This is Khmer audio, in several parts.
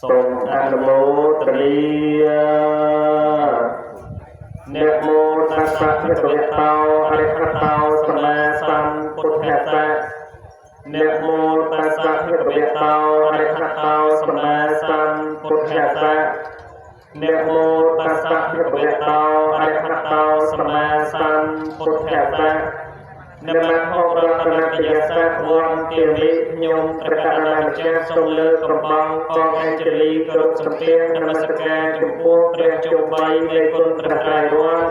សូមអនុមោទនានមោតស្សៈភគវតោអរហតោសម្មាសម្ពុទ្ធស្សៈនមោតស្សៈភគវតោអរហតោសម្មាសម្ពុទ្ធស្សៈនមោតស្សៈភគវតោអរហតោសម្មាសម្ពុទ្ធស្សៈ នមហរតនតយសៈវន្ទាមិខ្ញុំព្រះករុណាម្ចាស់សូមលើកកំបងកងអញ្ជលីគ្រប់សំពះនមស្ការចំពោះព្រះជុំបីនៃគុណព្រះត្រៃរតន៍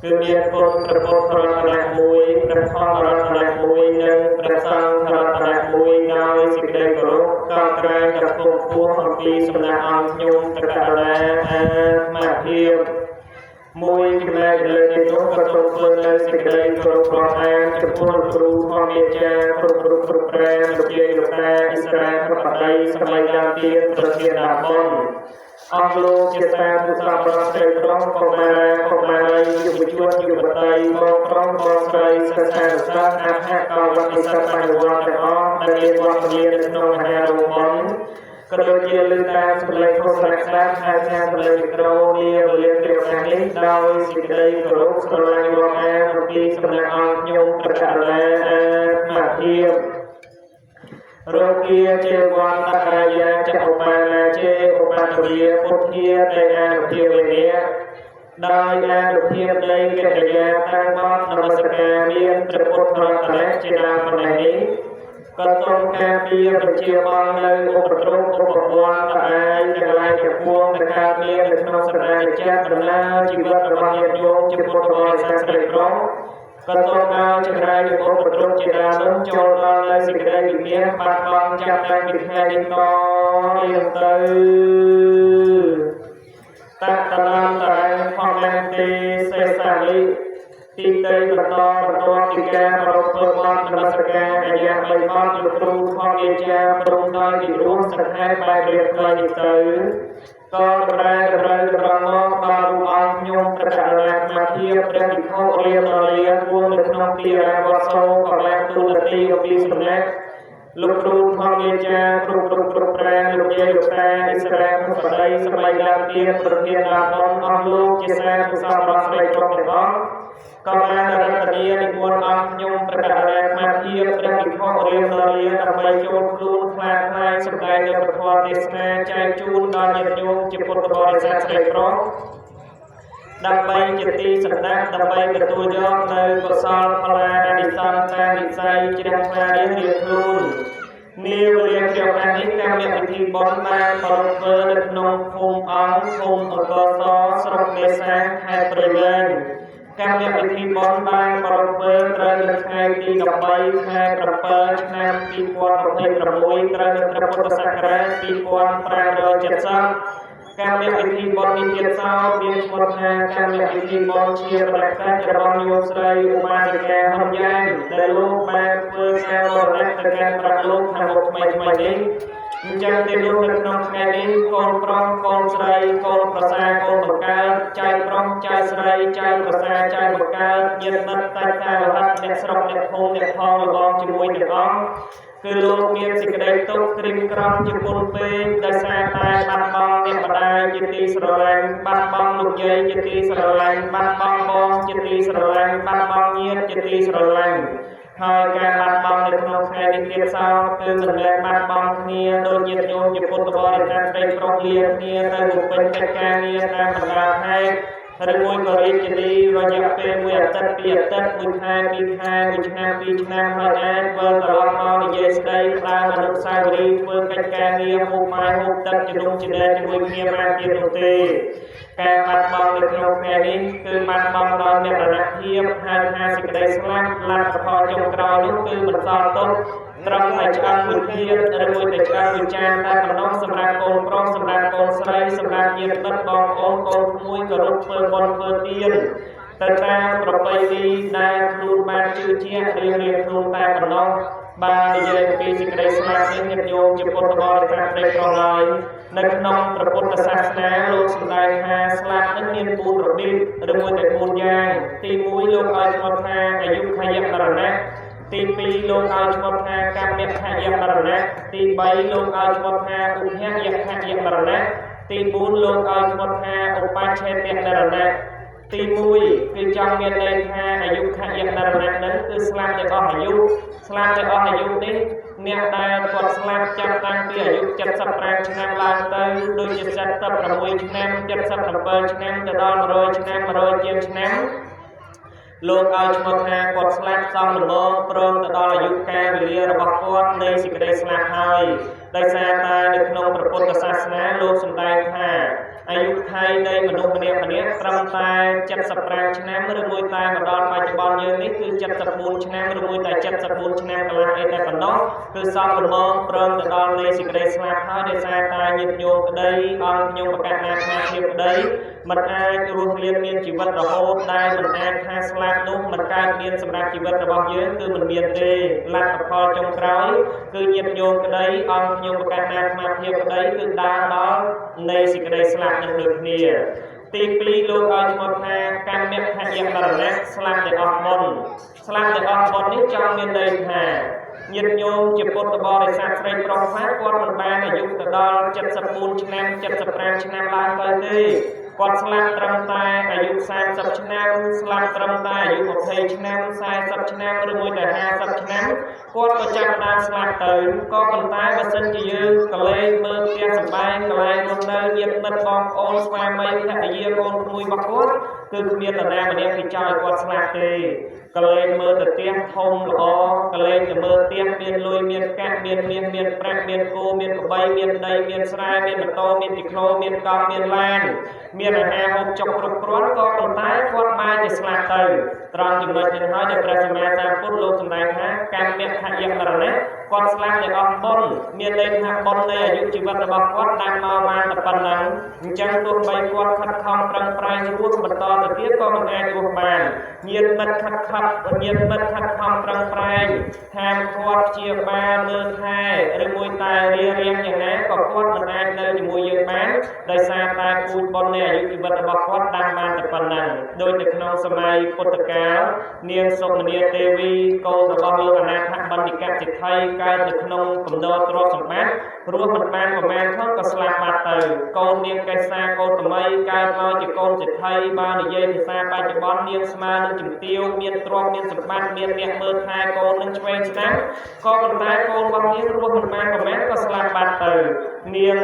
គឺមានគុណព្រះពុទ្ធរតនៈមួយព្រះធម្មរតនៈមួយនិងព្រះសង្ឃរតនៈមួយដោយសេចក្តីគោរពកោតក្រែងកពុំពោះអំពីសំណាក់អង្គខ្ញុំព្រះករុណាអាត្មាភាពមួយចំណែកលើទីនោះក៏សូមធ្វើនៅសេចក្តីគោរពរាប់អានចំពោះលោកគ្រូធម្មអាចារ្យគ្រប់រូបគ្រប់ប្រានលោកយាយលោកតាអ៊ីស្រាអែលធិបតីសម័យដើមទៀនប្រធានដើមបុណ្យអស់លោកជាសាធុសប្បុរសស្រីប្រុសកុមារាកុមារីយុវជនយុវតីបងប្រុសបងស្រីសិស្សានុសិស្សអភៈកវតិសិស្សបញ្ញវន្តទាំងអស់ដែលមានវត្តមាននៅក្នុងមហារោងបុណ្យក៏ដូចជាលើតាមសម្លេងឃោសនាស្ដាប់ហើយថាសម្លេងមីក្រូនាវេលាគ្រាឱកាសនេះដោយសេចក្តីគោរពស្រឡាញ់រាប់អានរំពីសំណាក់អង្គខ្ញុំព្រះករុណាអាត្មាភាពរោគាចេវន្តរាយាចឧបានាចេឧបតវិពុទ្ធាតេអនុភាវេនៈដោយអនុភាពនៃកិរិយាតាំងបត់នមស្ការមានព្រះពុទ្ធរតនៈជាដើមប៉ុណ្ណេះនេះក៏សូមការពារប្រជាបងនៅឧបទ្រពឧបវន្តរាយទាំងឡាយទាំងពួងដែលកើតមាននៅក្នុងសន្តានចិត្តដំណើរជីវិតរបស់ញាតិញោមជាពុទ្ធបរិស័ទស្រីប្រុសក៏សូមឲ្យចង្រៃឧបទ្រពជាដើមនោះចូលដល់នៅសេចក្តីវិនាសបាត់បង់ចាប់តាំងពីថ្ងៃនេះតរៀងទៅតតនន្តរងខមន្ទេសេសាលិទីតីបន្តបន្ទាប់ពីការប្រពធ្វើបទនមស្ការអាយ៉ាបីបទលោកគ្រូធម្មអាចារ្យព្រមដោយពីរោះសង្ខេបបែបរៀបខ្លីទៅក៏តម្រែតម្រូវតម្រង់មកដល់រូបអង្គខ្ញុំព្រះករុណាអាត្មាភាពព្រះភិក្ខុរៀមរាគួងនៅក្នុងទីអារាមវត្តសូក៏បានទូលទីអំពីសំណាក់លោកគ្រូធម្មអាចារ្យគ្រប់គ្រប់គ្រប់ប្រានលោកយាយលោកតាអ៊ីស្រាអែលធិបតីសម័យដើមទៀនប្រធានដើមបុណ្យអស់លោកជាសាធុសប្បុរសស្រីប្រុសទាំងអស់ក៏បានរតនានិមន្តអង្គខ្ញុំព្រះករុណាអាត្មាភាពព្រះភិក្ខុរៀមរាដើម្បីចូលខ្លួនខ្លាខ្លាយសម្ដែងនៅព្រះធម៌ទេសនាចែកជូនដល់ញាតិញោមជាពុទ្ធបរិស័ទស្រីប្រុសដើម្បីជាទីសន្តានដើម្បីទទួលយកនៅកុសលផលអានិសង្សតាមវិស័យជ្រះថ្លារៀងរៀងខ្លួននាវេលាគ្រាឱកាសនេះកម្មវិធីបុណ្យបានប្រារព្ធធ្វើនៅក្នុងភូមិអង្គភូមិអង្គរសស្រុកមេសាខេត្តព្រៃវែងកម្មវិធីបុណ្យបានប្រារព្ធធ្វើត្រូវនៅថ្ងៃទី13ខែ7ឆ្នាំ2026ត្រូវនៅព្រះពុទ្ធសករាជ2570កម្មវិធីបុណ្យនេះទៀតសោតមានឈ្មោះថាកម្មវិធីបុណ្យជាបលកិច្ចរបស់ញោមស្រីឧបាសិកាហំយ៉ែងដែលលោកបានធ្វើការមរណៈទៅកាន់ប្រាក់លោកខាងមុខថ្មីថ្មីនេះអញ្ចឹងទេលោកនៅក្នុងថ្ងៃនេះកូនប្រុសកូនស្រីកូនប្រសាកូនបង្កើតចៅប្រុសចៅស្រីចៅប្រសាចៅបង្កើតញាតិមិត្តតាតារហ័តអ្នកស្រុកអ្នកភូមិអ្នកផងលបងជាមួយទាំងអស់គឺលោកមានសេចក្តីទុក្ខក្រៀមក្រំជាពុនពេកដោយសារតែបាត់បង់អ្នកម្ដាយជាទីស្រឡាញ់បាត់បង់លោកយាយជាទីស្រឡាញ់បាត់បង់បងជាទីស្រឡាញ់បាត់បង់ញាតិជាទីស្រឡាញ់ហើយការបាត់បង់នៅក្នុងថ្ងៃនេះទៀតសោតគឺមិនមែនបាត់បង់គ្នាដូចញាតិញោមជាពុទ្ធបរិស័ទស្រីប្រុសលាគ្នាទៅបំពេញកិច្ចការងារតាមបណ្ដាខេត្តឬមួយក៏រាជធានីរយៈពេលមួយអាទិត្យពីរអាទិត្យមួយខែពីរខែមួយឆ្នាំពីរឆ្នាំហើយអាចវិលត្រឡប់មកនិយាយស្ដីផ្ដើមអនុស្សាវរីយ៍ធ្វើកិច្ចការងារហូបបាយហូបទឹកជំនុំជម្លែកជាមួយគ្នាបានទៀតនោះទេការបាត់បង់នៅក្នុងថ្ងៃនេះគឺបាត់បង់ដោយមរណភាពហៅថាសេចក្តីស្លាប់លទ្ធផលចុងក្រោយនោះគឺមិនសល់ទុកត្រឹមតែឆ្អឹងមួយធាតុឬមួយតែឆ្អឹងមួយចានតែប៉ុណ្ណោះសម្រាប់កូនប្រុសសម្រាប់កូនស្រីសម្រាប់ញាតិមិត្តបងប្អូនកូនក្មួយគោរពធ្វើបុណ្យធ្វើទានទៅតាមប្រពៃណីដែលខ្លួនបានជឿជាក់រៀងរៀងខ្លួនតែប៉ុណ្ណោះបាននិយាយអំពីសេចក្តីស្លាប់នេះញាតិញោមជាពុទ្ធបរិស័ទព្រៃប្រឡាយនៅក្នុងព្រះពុទ្ធសាសនាលោកសម្ដែងថាស្លាប់នឹងមាន4របៀបឬមួយតែ4យ៉ាងទី1លោកឲ្យឈ្មោះថាអាយុខយមរណៈទី ទី2លោកឲ្យឈ្មោះថាកម្មខយមរណៈទី3លោកឲ្យឈ្មោះថាឧភយខយមរណៈទី4លោកឲ្យឈ្មោះថាឧបច្ឆេទមរណៈទី1គឺចង់មានន័យថាអាយុខយមរណៈនឹងគឺស្លាប់ទាំងអស់អាយុស្លាប់ទាំងអស់អាយុនេះអ្នកដែលគាត់ស្លាប់ចាប់តាំងពីអាយុ75ឆ្នាំឡើងទៅដូចជា76ឆ្នាំ77ឆ្នាំទៅដល់100ឆ្នាំ100ជាងឆ្នាំលោកឲ្យឈ្មោះថាគាត់ស្លាប់សមល្មមព្រមទៅដល់អាយុកាលវេលារបស់គាត់នៃសេចក្តីស្លាប់ហើយដោយសារតែនៅក្នុងព្រះពុទ្ធសាសនាលោកសម្ដែងថាអាយុខៃនៃមនុស្សម្នាក់ម្នាក់ត្រឹមតែ75ឆ្នាំឬមួយតែមកដល់បច្ចុប្បន្នយើងនេះគឺ74ឆ្នាំឬមួយតែ74ឆ្នាំកន្លះអីតែប៉ុណ្ណោះគឺសមល្មមព្រមទៅដល់នៃសេចក្តីស្លាប់ហើយដោយសារតែញាតិញោមក្តីអង្គខ្ញុំប្រកាសណាថាភាពក្តីមិនអាចរស់រានមានជីវិតរហូតដែលមិនអាចថាស្លាប់នោះមិនកើតមានសម្រាប់ជីវិតរបស់យើងគឺមិនមានទេលទ្ធផលចុងក្រោយគឺញាតិញោមក្តីអង្គខ្ញុំប្រកាសណាអាភាពក្តីគឺដើរដល់នៃសេចក្តីស្លាប់នឹងដូចគ្នាទី2លោកឲ្យឈ្មោះថាកម្មខយមរណៈស្លាប់ទាំងអស់បុណ្យស្លាប់ទាំងអស់បុណ្យនេះចង់មានន័យថាញាតិញោមជាពុទ្ធបរិស័ទស្រីប្រុសខ្លះគាត់មិនបានអាយុទៅដល់74ឆ្នាំ75ឆ្នាំឡើងទៅទេគាត់ស្លាប់ត្រឹមតែអាយុ30ឆ្នាំស្លាប់ត្រឹមតែអាយុ20ឆ្នាំ40ឆ្នាំឬមួយតែ50ឆ្នាំគាត់ក៏ចាប់ផ្ដើមស្លាប់ទៅក៏ប៉ុន្តែបើសិនជាយើងកលែងមើលផ្ទះសម្បែងកលែងរស់នៅញាតិមិត្តបងប្អូនស្វាមីភរិយាកូនក្មួយរបស់គាត់គឺគ្មាននរណាម្នាក់គេចង់ឲ្យគាត់ស្លាប់ទេកលែងមើលទៅផ្ទះធំល្អកលែងទៅមើលផ្ទះមានលុយមានកាក់មានមាសមានប្រាក់មានគោមានក្របីមានដីមានស្រែមានម៉ូតូមានទីក្លូមានកង់មានឡានមានអាហារហូបចុកគ្រប់គ្រាន់ក៏ប៉ុន្តែគាត់បែរជាស្លាប់ទៅត្រង់ចំណុចនេះហើយដែលព្រះសម្មាសម្ពុទ្ធលោកសម្ដែងថាកម្មខយមរណៈគាត់ស្លាប់ទាំងអស់បុណ្យមានន័យថាបុណ្យនៃអាយុជីវិតរបស់គាត់តាមមកបានតែប៉ុណ្ណឹងអញ្ចឹងទោះបីគាត់ខិតខំប្រឹងប្រែងរស់បន្តទៅទៀតក៏មិនអាចរស់បានញាតិមិត្តខិតខំញាតិមិត្តខិតខំប្រឹងប្រែងហាមគាត់ព្យាបាលមើលថែឬមួយតែរារាំងយ៉ាងណាក៏គាត់មិនអាចនៅជាមួយយើងបានដោយសារតែពូជបុណ្យនៃអាយុជីវិតរបស់គាត់ដាំបានតែប៉ុណ្ណឹងដោយនៅក្នុងសម័យពុទ្ធកាលនាងសុមនាទេវីកូនរបស់លោកអនាថបណ្ឌិកសិទ្ធិកើតនៅក្នុងកំណរទ្រព្យសម្បត្តិរស់មិនបានប្រមាណផងក៏ស្លាប់បាត់ទៅកូននាងកេសាកោតមីកើតមកជាកូនសិទ្ធិបើនិយាយភាសាបច្ចុប្បន្ននាងស្មើនឹងជំទាវមានទ្រព្យមានសម្បត្តិមានអ្នកមើលថែកូននឹងឆ្វេងស្ដាំក៏ប៉ុន្តែកូនរបស់នាងរស់មិនបានប្រមាណក៏ស្លាប់បាត់ទៅនាង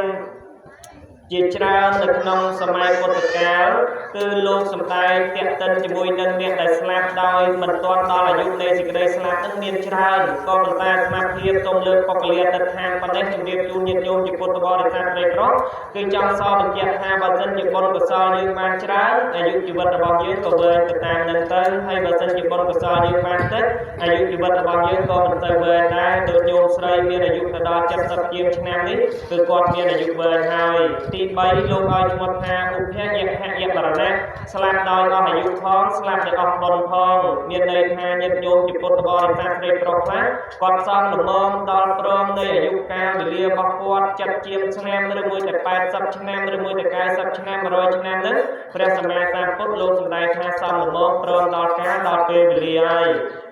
ជាច្រើននៅក្នុងសម័យពុទ្ធកាលគឺលោកសំដែងតាក់ទិនជាមួយនឹងអ្នកដែលស្លាប់ដោយមិនទាន់ដល់អាយុនៃសេចក្តីស្លាប់នឹងមានច្រើនក៏ប៉ុន្តែអាត្មាភាពសូមលើកបុគ្គលាទិដ្ឋានប៉ុណ្ណេះជំរាបជូនញាតិញោមជាពុទ្ធបរិស័ទស្រីប្រុសគឺចង់សបញ្ជាក់ថាបើសិនជាបុណ្យកុសលយើងបានច្រើនអាយុជីវិតរបស់យើងក៏វែងទៅតាមនឹងទៅហើយបើសិនជាបុណ្យកុសលយើងបានតិចអាយុជីវិតរបស់យើងក៏មិនទៅវែងដែរដូចញោមស្រីមានអាយុទៅដល់70ជាងឆ្នាំនេះគឺគាត់មានអាយុវែងហើយទី3លោកឲ្យឈ្មោះថាឧភយខយមរណៈស្លាប់ដោយអស់អាយុផងស្លាប់ដោយអស់បុណ្យផងមានន័យថាញាតិញោមជាពុទ្ធបរិស័ទស្រីប្រុសខ្លះគាត់សមល្មមដល់ព្រមនៃអាយុកាលវេលារបស់គាត់70ជាងឆ្នាំឬមួយតែ80ឆ្នាំឬមួយតែ90ឆ្នាំ100ឆ្នាំហ្នឹងព្រះសម្មាសម្ពុទ្ធលោកសម្ដែងថាសមល្មមព្រមដល់កាលដល់ពេលវេលាហើយ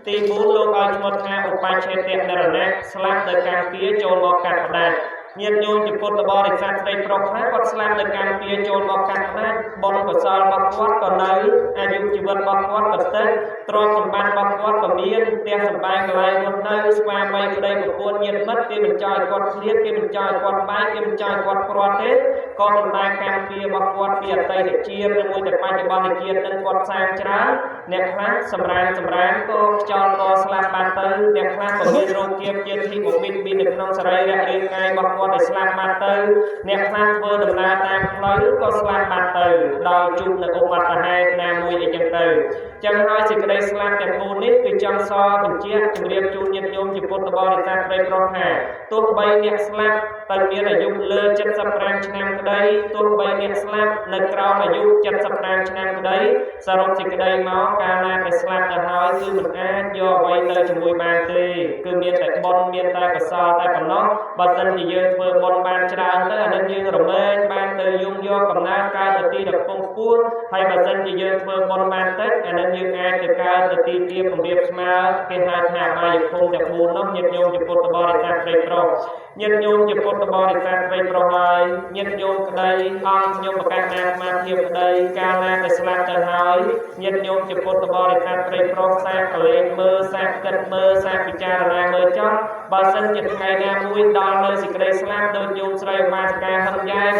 ទី4លោកឲ្យឈ្មោះថាឧបច្ឆេទមរណៈស្លាប់ដោយការពារចូលមកកាត់ផ្ដាច់ញាតិញោមជាពុទ្ធបរិស័ទស្រីប្រុសខ្លះគាត់ស្លាប់នៅកម្ពុជាចូលមកកាត់ផ្ដាច់បុណ្យកុសលរបស់គាត់ក៏នៅអាយុជីវិតរបស់គាត់ក៏តិចទ្រព្យសម្បត្តិរបស់គាត់ក៏មានផ្ទះសម្បែងកន្លែងរស់នៅស្វាមីប្តីប្រពន្ធញាតិមិត្តគេមិនចង់ឲ្យគាត់ឃ្លាតគេមិនចង់ឲ្យគាត់បែកគេមិនចង់ឲ្យគាត់ព្រាត់ទេក៏ប៉ុន្តែកម្មពៀរបស់គាត់ពីអតីតជាតិឬមួយតែបច្ចុប្បន្នជាតិនឹងគាត់សាងច្រើនអ្នកខ្លះសម្រានសម្រានក៏ខ្យល់ក៏ស្លាប់បានទៅអ្នកខ្លះក៏មានរោគជាជាធីបបិទពីនៅក្នុងសរីរៈរាងកាយរបស់គាត់ឲ្យស្លាប់បាត់ទៅអ្នកខ្លះធ្វើដំណើរតាមផ្លូវក៏ស្លាប់បាត់ទៅដោយជួបនៅឧបទ្ទហេតុណាមួយអីចឹងទៅចឹងហើយសេចក្តីស្លាប់ទាំង4នេះគឺចង់សបញ្ជាក់ជម្រាបជូនញាតិញោមជាពុទ្ធបរិស័ទស្រីប្រុសថាទោះបីអ្នកស្លាប់ទៅមានអាយុលើ75ឆ្នាំក្តីទោះបីអ្នកស្លាប់នៅក្រោមអាយុ75ឆ្នាំក្តីសរុបសេចក្តីមក កាលណាតែស្លាប់ទៅហើយគឺមិនអាចយកអ្វីទៅជាមួយបានទេគឺមានតែបុណ្យមានតែកុសលតែប៉ុណ្ណោះបើសិនជាយើងធ្វើបុណ្យបានច្រើនទៅអានឹងយើងរមែងបានទៅយងយកកំណើតកើតទៅទីដ៏ខ្ពង់ខ្ពស់ហើយបើសិនជាយើងធ្វើបុណ្យបានតិចអានឹងយើងអាចទៅកើតទៅទីទាបគម្រាបស្មើគេហៅថាអបាយភូមិទាំង4នោះញាតិញោមជាពុទ្ធបរិស័ទស្រីប្រុសញាតិញោមជាពុទ្ធបរិស័ទស្រីប្រុសហើយញាតិញោមក្តីអង្គខ្ញុំប្រកាសណាអាត្មាភាពក្តីកាលណាតែស្លាប់ទៅហើយញាតិញោមជាពុទ្ធបរិស័ទស្រីប្រុសសាកកលេងមើលសាកគិតមើលសាកពិចារណាមើលចោះបើសិនជាថ្ងៃណាមួយដល់នៅសេចក្តីស្លាប់ដោយញោមស្រីឧបាសិកាហឹងយ៉ែម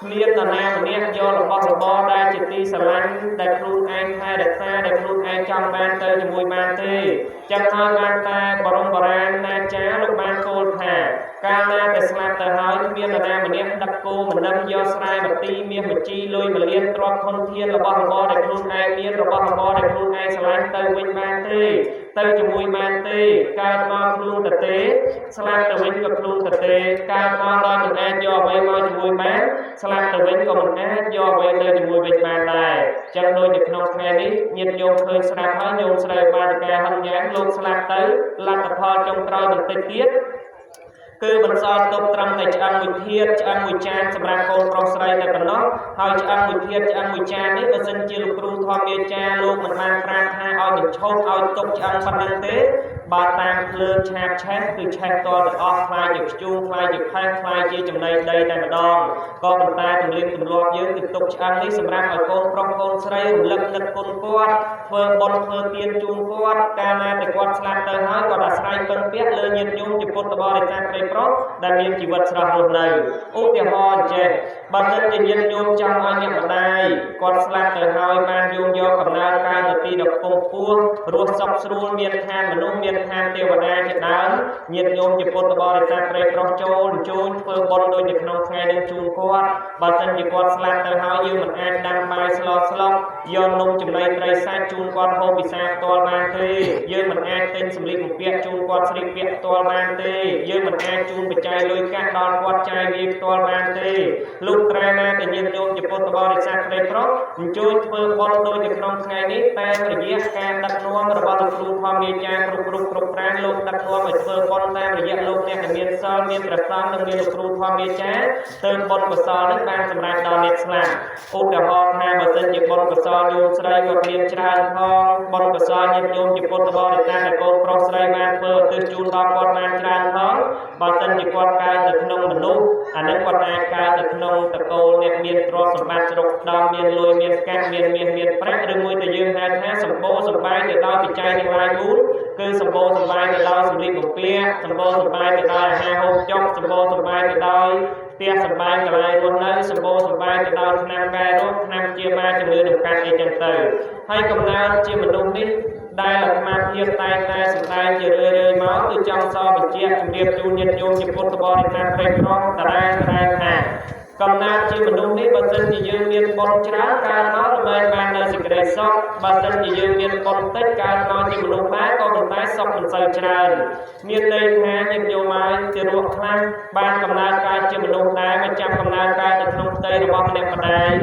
គ្មាននរណាម្នាក់យករបស់របរដែលជាទីស្រឡាញ់ដែលខ្លួនឯងថែរក្សាដែលខ្លួនឯងចង់បានទៅជាមួយបានទេចឹងហើយបានតែបរមបុរាណណាចាលោកបានពោលថាកាលណាតែស្លាប់ទៅហើយគ្មាននរណាម្នាក់ដឹកគោមិននឹមយកស្រែមទីមាសមជីលុយមលានទ្រព្យធនធានរបស់របរដែលខ្លួនឯងមានរបស់របរដែលខ្លួនឯងស្រឡាញ់ទៅវិញបានទេទៅជាមួយបានទេកើតមកខ្លួនទៅទេស្លាប់ទៅវិញក៏ខ្លួនទៅទេកើតមកដោយមិនអាចយកអ្វីមកជាមួយបានស្លាប់ទៅវិញក៏មិនអាចយកអ្វីទៅជាមួយវិញបានដែរចឹងដូចនៅក្នុងថ្ងៃនេះញាតិញោមឃើញស្រាប់ហើយញោមស្រីបាសិកាហឹងយ៉ាងលោកស្លាប់ទៅលទ្ធផលចុងក្រោយបន្តិចទៀតគឺបន្សល់ទុកត្រឹមតែឆ្អឹងមួយធាតឆ្អឹងមួយចានសម្រាប់កូនប្រុសស្រីតែប៉ុណ្ណោះហើយឆ្អឹងមួយធាតឆ្អឹងមួយចាននេះបើសិនជាលោកគ្រូធម្មមេចាលោកមិនបានប្រាប់ថាឲ្យបញ្ឈប់ឲ្យទុកឆ្អឹងប៉ុណ្្នឹងទេបើតាមភ្លើងឆាបឆេះគឺឆេះតទៅអស់ខ្លាយជាខ្ជូងខ្លាយជាផេះខ្លាយជាចំណីដីតែម្ដងក៏ប៉ុន្តែទំនៀមទម្លាប់យើងគឺទុកឆ្អឹងនេះសម្រាប់ឲ្យកូនប្រុសកូនស្រីរំលឹកនឹកគុណគាត់ធ្វើបុណ្យធ្វើទានជូនគាត់កាលណាតែគាត់ស្លាប់ទៅហើយគាត់អាស្រ័យពឹងពាក់លើញាតិញោមជាពុទ្ធបរិស័ទស្រីប្រុសដែលមានជីវិតស្រស់រស់នៅឧទាហរណ៍ចេះបើសិនជាញាតិញោមចង់ឲ្យអ្នកម្ដាយគាត់ស្លាប់ទៅហើយបានយោងយកកំណើតកើតទៅទីដ៏ខ្ពង់ខ្ពស់រស់សុខស្រួលមានឋានមនុស្សមានឋានទេវតាជាដើមញាតិញោមជាពុទ្ធបរិស័ទស្រីប្រុសចូលអញ្ជើញធ្វើបុណ្យដូចនៅក្នុងថ្ងៃនេះជូនគាត់បើសិនជាគាត់ស្លាប់ទៅហើយយើងមិនអាចដាំបាយស្លស្លុកយកនំចំណីត្រីសាច់ជូនគាត់ហូបពិសាផ្ទាល់បានទេយើងមិនអាចទិញសម្លៀកបំពាក់ជូនគាត់ស្លៀកពាក់ផ្ទាល់បានទេយើងមិនអាចជូនបច្ច័យលុយកាក់ដល់គាត់ចាយវាផ្ទាល់បានទេលុះត្រាណាតែញាតិញោមជាពុទ្ធបរិស័ទស្រីប្រុសអញ្ជើញធ្វើបុណ្យដូចនៅក្នុងថ្ងៃនេះតាមរយៈការដឹកនាំរបស់លោកគ្រូធម្មមេចាគ្រប់គ្រប់គ្រប់ប្រាណលោកដឹកនាំឲ្យធ្វើបុណ្យតាមរយៈលោកអ្នកដែលមានសិលមានព្រះសង្ឃនិងមានលោកគ្រូធម្មមេចាទើបបុណ្យកុសលនេះបានសម្រេចដល់អ្នកស្លាប់ឧទាហរណ៍ថាបើសិនជាបុណ្យកុសលញោមស្រីគាត់មានច្រើនផងបុណ្យកុសលញាតិញោមជាពុទ្ធបរិស័ទដែលកូនប្រុសស្រីបានធ្វើឧទ្ទិសជូនដល់គាត់បានច្រើនផងបើសិនជាគាត់កើតនៅក្នុងមនុស្សអានឹងគាត់អាចកើតនៅក្នុងតកូលអ្នកមានទ្រព្យសម្បត្តិជ្រុកដល់មានលុយមានកាក់មានមាសមានប្រាក់ឬមួយទៅយើងហៅថាសម្បូរសម្បាយទៅដោយបច្ច័យទាំងឡាយមូលគឺសម្បូរសម្បាយទៅដោយសម្លៀកបំពាក់សម្បូរសម្បាយទៅដោយអាហារហូបចុកសម្បូរសម្បាយទៅដោយផ្ទះសម្បែងកន្លែងរស់នៅសម្បូរសម្បាយទៅដោយថ្នាំកែរោគថ្នាំព្យាបាលជំងឺដង្កាត់អីចឹងទៅហើយកំណើតជាមនុស្សនេះដែលអាត្មាភាពតែងតែសម្ដែងជារឿយៗមកគឺចង់សបញ្ជាក់ជំរាបជូនញាតិញោមជាពុទ្ធបរិស័ទព្រៃប្រុសតារាតារាថាកំណើតជាមនុស្សនេះបើសិនជាយើងមានបុណ្យច្រើនកើតមករមែងបាននៅសេចក្តីសុខបើសិនជាយើងមានបុណ្យតិចកើតមកជាមនុស្សដែរក៏ប៉ុន្តែសុខមិនសូវច្រើនមានន័យថាញាតិញោមហើយទារកខ្លះបានកំណើតកើតជាមនុស្សដែរមកចាប់កំណើតកើតនៅក្នុងផ្ទៃរបស់ម្នាក់ម្ដាយ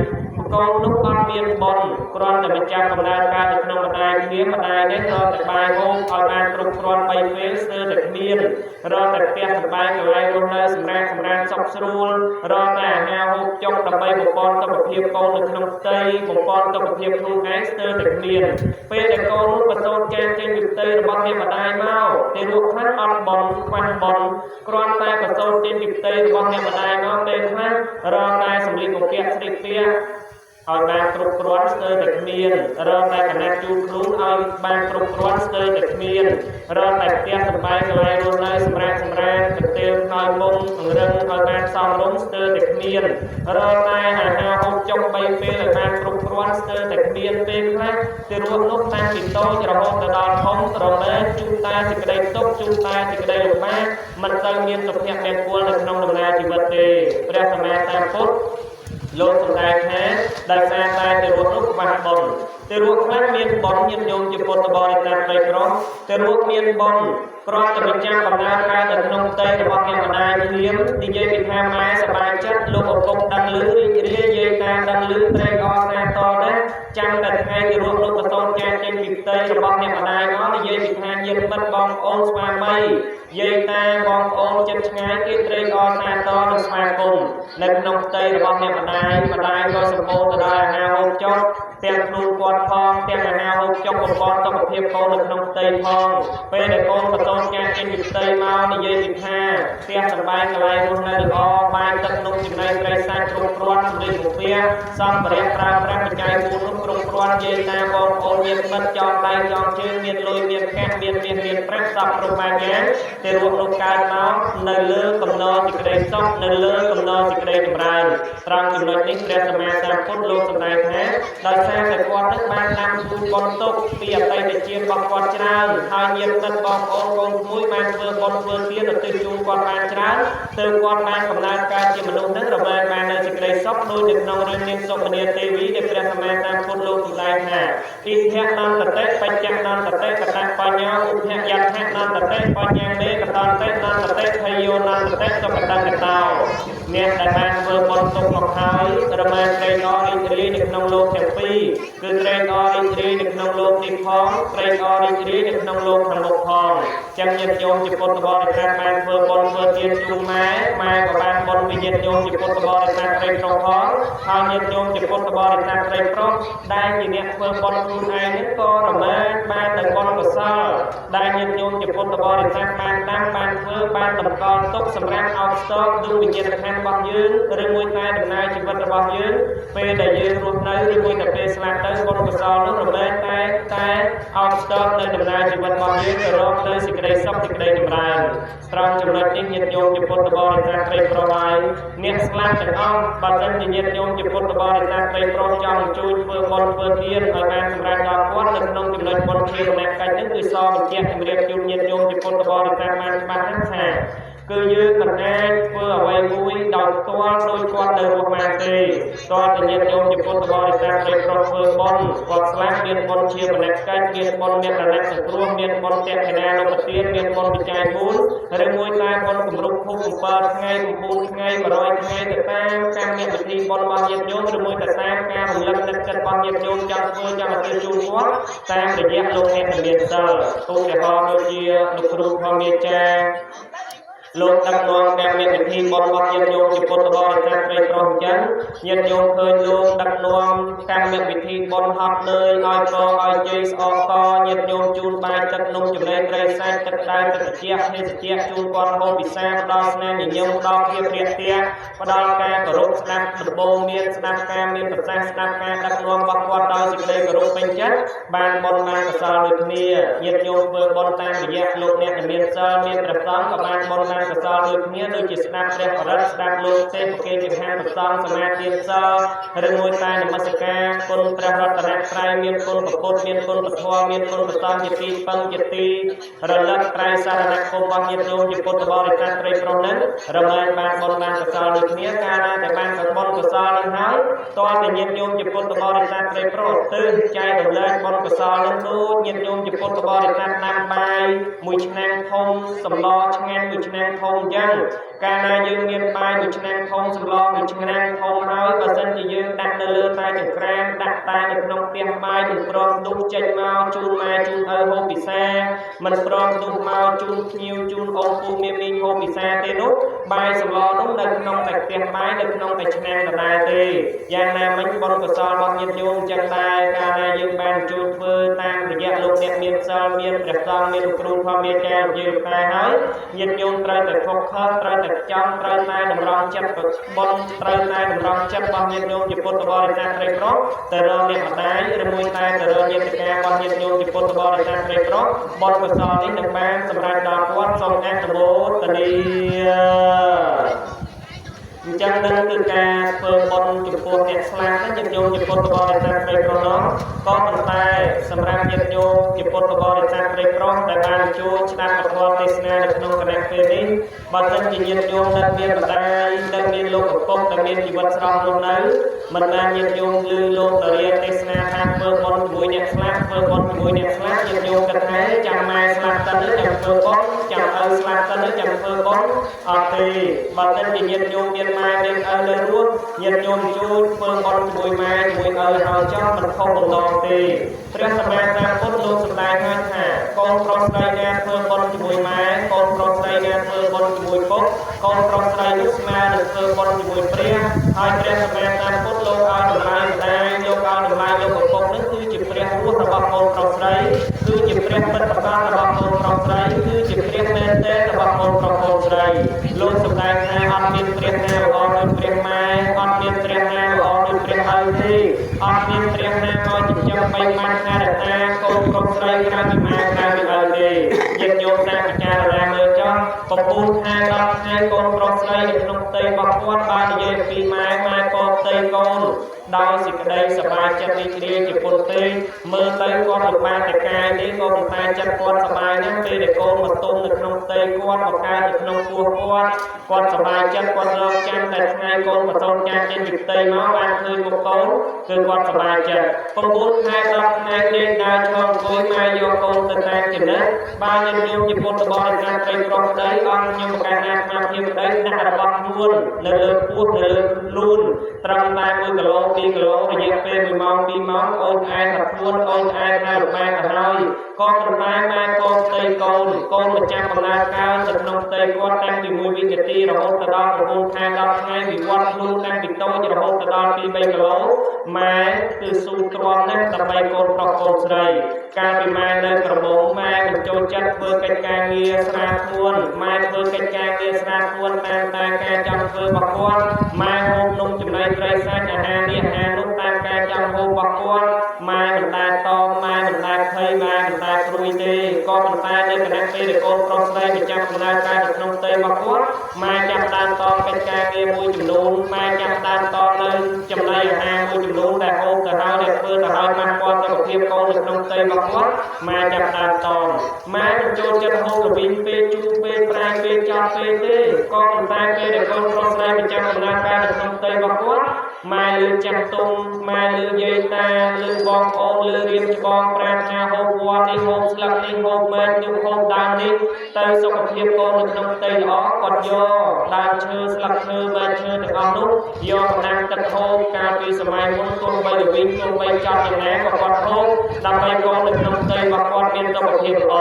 កូននោះអត់មានបុណ្យគ្រាន់តែមកចាប់កំណើតកើតនៅក្នុងម្ដាយគ្នាម្ដាយនេះរត់តែបាយហូបឲ្យបានគ្រប់គ្រាន់3ពេលស្ទើរតែគ្មានរត់តែផ្ទះសម្បែងកន្លែងរស់នៅសម្រាប់សម្រាប់សុខស្រួលរត់តែអាហារហូបចុកដើម្បីបំពន់សុខភាពកូននៅក្នុងផ្ទៃបំពន់សុខភាពខ្លួនឯងស្ទើរតែគ្មានពេលដែលកូននោះប្រសូតចាកចេញពីផ្ទៃរបស់អ្នកម្ដាយមកទារកខ្លះអត់បុណ្យខ្វះបុណ្យគ្រាន់តែប្រសូតចេញពីផ្ទៃរបស់អ្នកម្ដាយមកពេលខ្លះរត់តែសម្លៀកបំពាក់ស្លៀកពាក់ឲ្យបានគ្រប់គ្រាន់ស្ទើរតែគ្មានរកតែកណាត់ជូនខ្លួនឲ្យបានគ្រប់គ្រាន់ស្ទើរតែគ្មានរកតែផ្ទះសម្បែងកន្លែងរស់នៅសម្រាប់សម្រានកន្ទេលខ្នើយមុងអង្រឹងឲ្យបានសមរម្យស្ទើរតែគ្មានរកតែអាហារហូបចុក3ពេលឲ្យបានគ្រប់គ្រាន់ស្ទើរតែគ្មានពេលខ្លះទារកនោះតាំងពីតូចរហូតទៅដល់ធំរមែងជួបតែសេចក្តីទុក្ខជួបតែសេចក្តីលំបាកមិនសូវមានសុភមង្គលនៅក្នុងដំណើរជីវិតទេព្រះសម្មាសម្ពុទ្ធលោកសម្ដែងថាដោយសារតែទារកនោះខ្វះបុណ្យទារកខ្លះមានបុណ្យញាតិញោមជាពុទ្ធបរិស័ទស្រីប្រុសទារកមានបុណ្យគ្រាន់តែប្រចាំកំណើតកើតនៅក្នុងផ្ទៃរបស់អ្នកម្ដាយភ្លាមនិយាយពីថាម៉ែសប្បាយចិត្តលោកឪពុកដឹងឮរីករាយយាយតាដឹងឮត្រេកអរសាទរណាស់ ចាំតែថ្ងៃទារកនោះប្រសូតចាកចេញពីផ្ទៃរបស់អ្នកម្ដាយមកនិយាយពីថាញាតិមិត្តបងប្អូនស្វាមីយាយតាបងប្អូនចិត្តឆ្ងាយគេត្រេកអរសាទរនិងស្វាគមន៍នៅក្នុងផ្ទៃរបស់អ្នកម្ដាយម្ដាយក៏សម្បូរទៅដោយអាហារហូបចុកទាំងខ្លួនគាត់ផងទាំងអាហារហូបចុកបំពន់សុខភាពកូននៅក្នុងផ្ទៃផងពេលដែលកូនប្រសូតចាកចេញពីផ្ទៃមកនិយាយពីថាផ្ទះសម្បែងកន្លែងរស់នៅល្អបាយទឹកនំចំណីត្រីសាច់គ្រប់គ្រាន់សម្លៀកបំពាក់សម្ភារៈប្រើប្រាស់បច្ច័យ4នោះគ្រប់គ្រាន់យាយតាបងប្អូនញាតិមិត្តចងដៃចងជើងមានលុយមានកាក់មានមាសមានប្រាក់សពគ្រប់បែបយ៉ាងទារកនោះកើតមកនៅលើកំណរសេចក្តីសុខនៅលើកំណរសេចក្តីចម្រើនត្រង់ចំណុចនេះព្រះសម្មាសម្ពុទ្ធលោកសម្ដែងថាដោយសារតែគាត់នឹងបានដាំពូជបុណ្យទុកពីអតីតជាតិរបស់គាត់ច្រើនហើយញាតិមិត្តបងប្អូនកូនក្មួយបានធ្វើបុណ្យធ្វើទានឧទ្ទិសជូនគាត់បានច្រើនទើបគាត់បានកំណើតកើតជាមនុស្សនឹងរមែងបាននៅសេចក្តីសុខដូចនៅក្នុងរឿងនាងសុមនាទេវីដែលព្រះសម្មាសម្ពុទ្ធលោកសម្ដែងថាអិធនន្តតិបច្ចនន្តតិកតបញ្ញោឧភយដ្ឋនន្តតិបញ្ញមេកតន្តតិនន្តតិភយោនន្តតិសុគតង្កតោអ្នកដែលបានធ្វើបុណ្យទុកមកហើយរមែងត្រេកអររីករាយនៅក្នុងលោកទាំងពីរគឺត្រេកអររីករាយនៅក្នុងលោកនេះផងត្រេកអររីករាយនៅក្នុងលោកខាងមុខផងចឹងញាតិញោមជាពុទ្ធបរិស័ទបានធ្វើបុណ្យធ្វើទានជូនម៉ែម៉ែក៏បានបុណ្យពីញាតិញោមជាពុទ្ធបរិស័ទត្រីប្រុសផងហើយញាតិញោមជាពុទ្ធបរិស័ទត្រីប្រុសដែលជាអ្នកធ្វើបុណ្យខ្លួនឯងនេះក៏រមែងបាននៅបុណ្យកុសលដែលញាតិញោមជាពុទ្ធបរិស័ទបានដាំបានធ្វើបានតម្កល់ទុកសម្រាប់អោបស្ទកដូចវិញ្ញាណក្ខន្ធរបស់យើងឬមួយតែដំណើរជីវិតរបស់យើងពេលដែលយើងរស់នៅឬមួយតែពេលស្លាប់ទៅបុណ្យកុសលនោះរមែងតែអោបស្ទកនៅដំណើរជីវិតរបស់យើងទៅរកនៅសេចក្តីសុខសេចក្តីចម្រើនត្រង់ចំណុចនេះញាតិញោមជាពុទ្ធបរិស័ទត្រីប្រុសហើយអ្នកស្លាប់ទាំងអស់បើមិនជាញាតិញោមជាពុទ្ធបរិស័ទត្រីប្រុសចង់ជួយធ្វើបុណ្យធ្វើទានឲ្យបានសម្រេចដល់គាត់នៅក្នុងចំណុចបុណ្យជារណកិច្ចនេះគឺសបញ្ជាក់ជម្រាបជូនញាតិញោមជាពុទ្ធបរិស័ទបានច្បាស់ណាស់ថាគឺយើងមិនអាចធ្វើអ្វីមួយដោយផ្ទាល់ដោយគាត់នៅរស់បានទេតើតែញាតិញោមជាពុទ្ធបរិស័ទត្រីប្រុសធ្វើបុណ្យគាត់ស្លាប់មានបុណ្យជាមនកិច្ចមានបុណ្យមរណៈសង្គ្រោះមានបុណ្យតក្កណានុទានមានបុណ្យបច្ច័យ4ឬមួយតែបុណ្យគម្រប់ខួប7ថ្ងៃ9ថ្ងៃ100ថ្ងៃទៅតាមកម្មវិធីបុណ្យរបស់ញាតិញោមឬមួយទៅតាមការរំលឹកនឹកចិត្តរបស់ញាតិញោមចង់ធ្វើចង់ឧទ្ទិសជូនគាត់តាមរយៈលោកអ្នកមានសិលឧទាហរណ៍ដូចជាលោកគ្រូធម្មយាចារ្យលោកដឹកនាំកម្មវិធីបុណ្យរបស់ញាតិញោមជាពុទ្ធបរិស័ទត្រីប្រុសអញ្ចឹងញាតិញោមឃើញលោកដឹកនាំកម្មវិធីបុណ្យហត់នឿយឲ្យពរឲ្យជ័យស្អកកញាតិញោមជូនបាយទឹកនំចំណីត្រីសាច់ទឹកក្តៅទឹកត្រជាក់ភេសជ្ជៈជូនគាត់ហូបពិសាផ្ដល់ស្នាមញញឹមផ្ដល់ភាពរាក់ទាក់ផ្ដល់ការគោរពស្ដាប់ដំបូងមានស្ដាប់ការមានប្រសាសន៍ស្ដាប់ការដឹកនាំរបស់គាត់ដោយសេចក្តីគោរពពេញចិត្តបានបុណ្យបានកុសលដូចគ្នាញាតិញោមធ្វើបុណ្យតាមរយៈលោកអ្នកដែលមានសិលមានព្រះសង្ឃក៏បានបុណ្យបានកុសលដូចគ្នាដូចជាស្ដាប់ព្រះបរិត្តស្ដាប់លោកទេពប្រគេនចង្ហាន់ព្រះសង្ឃសមាទានសិលឬមួយតែនមស្ការគុណព្រះរតនត្រ័យមានគុណព្រះពុទ្ធមានគុណព្រះធម៌មានគុណព្រះសង្ឃជាទីពឹងជាទីរលឹកត្រៃសារណគមរបស់ញាតិញោមជាពុទ្ធបរិស័ទត្រីប្រុសនឹងរមែងបានបុណ្យបានកុសលដូចគ្នាកាលណាតែបានបុណ្យកុសលនឹងហើយតើតែញាតិញោមជាពុទ្ធបរិស័ទត្រីប្រុសទិសចែករំលែកបុណ្យកុសលនឹងដូចញាតិញោមជាពុទ្ធបរិស័ទដាំបាយមួយឆ្នាំងធំសម្លឆ្ងាញ់មួយឆ្នាំងធំអញ្ចឹងកាលណាយើងមានបាយមួយឆ្នាំងធំសម្លមួយឆ្នាំងធំហើយបើសិនជាយើងដាក់នៅលើតែចង្ក្រានដាក់តែនៅក្នុងផ្ទះបាយមិនព្រមដុសចេញមកជូនម៉ែជូនឪហូបពិសាមិនព្រមដុសមកជូនភ្ញៀវជូនអ៊ំពូមាមីងហូបពិសាទេនោះបាយសម្លនោះនៅក្នុងតែផ្ទះបាយនៅក្នុងតែឆ្នាំងដដែលទេយ៉ាងណាមិញបុណ្យកុសលរបស់ញាតិញោមចឹងដែរកាលណាយើងបានជួយធ្វើតាមរយៈលោកអ្នកមានសិលមានព្រះសង្ឃមានគ្រូធម្មយាចារ្យយើងតែហើយញាតិញោមត្រូវតែ focus ត្រូវតែចង់ត្រូវតែតម្រង់ចិត្តបុណ្យត្រូវតែតម្រង់ចិត្តរបស់ញាតិញោមជាពុទ្ធបរិស័ទត្រីប្រុសទៅរកអ្នកម្ដាយឬមួយតែទៅរកញាតិការបស់ញាតិញោមជាពុទ្ធបរិស័ទត្រីប្រុសបុណ្យកុសលនេះនឹងបានសម្រេចដល់គាត់សូមអនុមោទនាអញ្ចឹងនឹងគឺការធ្វើបុណ្យចំពោះអ្នកស្លាប់ហ្នឹងញាតិញោមជាពុទ្ធបរិស័ទត្រីប្រុសនោះក៏ប៉ុន្តែសម្រាប់ញាតិញោមជាពុទ្ធបរិស័ទត្រីប្រុសដែលបានជួយស្ដាប់ពធទេសនានៅក្នុងគណៈពេលនេះបើសិនជាញាតិញោមនៅមានម្ដាយនៅមានលោកឪពុកដែលមានជីវិតស្រស់រស់នៅមិនបានញាតិញោមឮលោកតារាទេសនាថាធ្វើបុណ្យជាមួយអ្នកស្លាប់ធ្វើបុណ្យជាមួយអ្នកស្លាប់ញាតិញោមគិតថាចាំម៉ែស្លាប់សិនចាំធ្វើបុណ្យចាំឪស្លាប់សិនចាំធ្វើបុណ្យអត់ទេបើសិនជាញាតិញោមមាន ម៉ែមានឪនៅរស់ញាតិញោមជួយធ្វើបុណ្យជាមួយម៉ែជាមួយឪហើយចង់មិនខុសបំណងទេព្រះសម្មាសម្ពុទ្ធលោកសម្ដែងហើយថាកូនប្រុសស្រីណាធ្វើបុណ្យជាមួយម៉ែកូនប្រុសស្រីណាធ្វើបុណ្យជាមួយពុកកូនប្រុសស្រីនោះស្មើនឹងធ្វើបុណ្យជាមួយព្រះហើយព្រះសម្មាសម្ពុទ្ធលោកឲ្យតម្លៃម្ដាយលោកឲ្យតម្លៃលោកឪពុកនឹងគឺជាព្រះរស់របស់កូនប្រុសស្រីគឺជាព្រះពិតប្រាកដរបស់កូនប្រុសស្រីគឺជាព្រះមែនទែនរបស់កូនប្រុសកូនស្រីលោកសម្ដែងថាអត់មានព្រះណាល្អដូចព្រះម៉ែអត់មានព្រះណាល្អដូចព្រះឪទេអត់មានព្រះណាមកចិញ្ចឹមបីបាច់ថែរក្សាកូនប្រុសស្រីក្រៅពីម៉ែក្រៅពីឪទេញាតិញោមតាមពិចារណាមើលចុះ9ខែ10ថ្ងៃកូនប្រុសស្រីនៅក្នុងផ្ទៃរបស់គាត់បាននិយាយពីម៉ែម៉ែកូនផ្ទៃកូនដោយសេចក្តីសប្បាយចិត្តរីករាយជាពុនទេមើលទៅគាត់លំបាកតែកាយនេះក៏ប៉ុន្តែចិត្តគាត់សប្បាយណាស់ពេលដែលកូនមកទុំនៅក្នុងផ្ទៃគាត់មកកើតនៅក្នុងពោះគាត់គាត់សប្បាយចិត្តគាត់រងចាំតែថ្ងៃកូនបន្ទោចាស់ចេញពីផ្ទៃមកបានឃើញមុខកូនគឺគាត់សប្បាយចិត្ត9ខែ10ថ្ងៃនេះដើរឆ្លងអង្គុយម៉ែយកកូនទៅតាមចំណេះបានញាតិញោមជាពុទ្ធបរិស័ទត្រីប្រុសប្តីអង្គខ្ញុំប្រកាសអាត្មាភាពប្តីដាក់របស់ខ្លួននៅលើពោះនៅលើខ្លួនត្រឹមតែ1គីឡូ2គីឡូរយៈពេល1ម៉ោង2ម៉ោងអូនឯងថាខ្លួនអូនឯងថាលំបាកទៅហើយក៏ប៉ុន្តែម៉ែកូនផ្ទៃកូនកូនមកចាំកំណើតកើតនៅក្នុងផ្ទៃគាត់តាំងពី1វិនាទីរហូតទៅដល់9ខែ10ថ្ងៃវិវត្តខ្លួនតាំងពីតូចរហូតទៅដល់2 3គីឡូម៉ែគឺស៊ូទ្រាំណាស់ដើម្បីកូនប្រុសកូនស្រីកាលពីម៉ែនៅក្រមុំម៉ែមិនចូលចិត្តធ្វើកិច្ចការងារស្រាលធ្ងន់ម៉ែធ្វើកិច្ចការងារស្រាលធ្ងន់តាមតែការចង់ធ្វើរបស់គាត់ម៉ែហូបនំចំណីត្រីសាច់អាហារនេះអាហារនោះតាមការចង់ហូបរបស់គាត់ម៉ែមិនដែលតមម៉ែមិនដែលភ័យម៉ែមិនដែលព្រួយទេក៏ប៉ុន្តែនៅគណៈពេលដែលកូនប្រុសស្រីប្រចាំកំណើតកើតនៅក្នុងផ្ទៃរបស់គាត់ម៉ែចាប់ដើមតមកិច្ចការងារមួយចំនួនម៉ែចាប់ដើមតមនៅចំណីអាហារមួយចំនួនដែលហូបទៅហើយដែលធ្វើទៅហើយប៉ះពាល់សុខភាពកូននៅក្នុងផ្ទៃរបស់គាត់ម៉ែចាប់ដើមតមម៉ែមិនចូលចិត្តហូបល្វីងពេកជូរពេកប្រៃពេកចប់ពេកទេក៏ប៉ុន្តែពេលដែលកូនប្រុសស្រីប្រចាំកំណើតកើតនៅក្នុងផ្ទៃរបស់គាត់ម៉ែលើចាស់ទុំម៉ែលើយាយតាលើបងប្អូនលើរៀមច្បងប្រាថ្នាហូបវត្តនេះហូបស្លឹកនេះហូបមែកនោះហូបដើមនេះទៅសុខភាពកូននៅក្នុងផ្ទៃល្អគាត់យកដើមឈើស្លឹកឈើមែកឈើទាំងអស់នោះយកកម្លាំងទឹកហូបកាលពីសម័យមុនទោះបីល្វីងទោះបីចប់យ៉ាងណាក៏គាត់ហូបដើម្បីកូននៅក្នុងផ្ទៃរបស់គាត់មានសុខភាពល្អ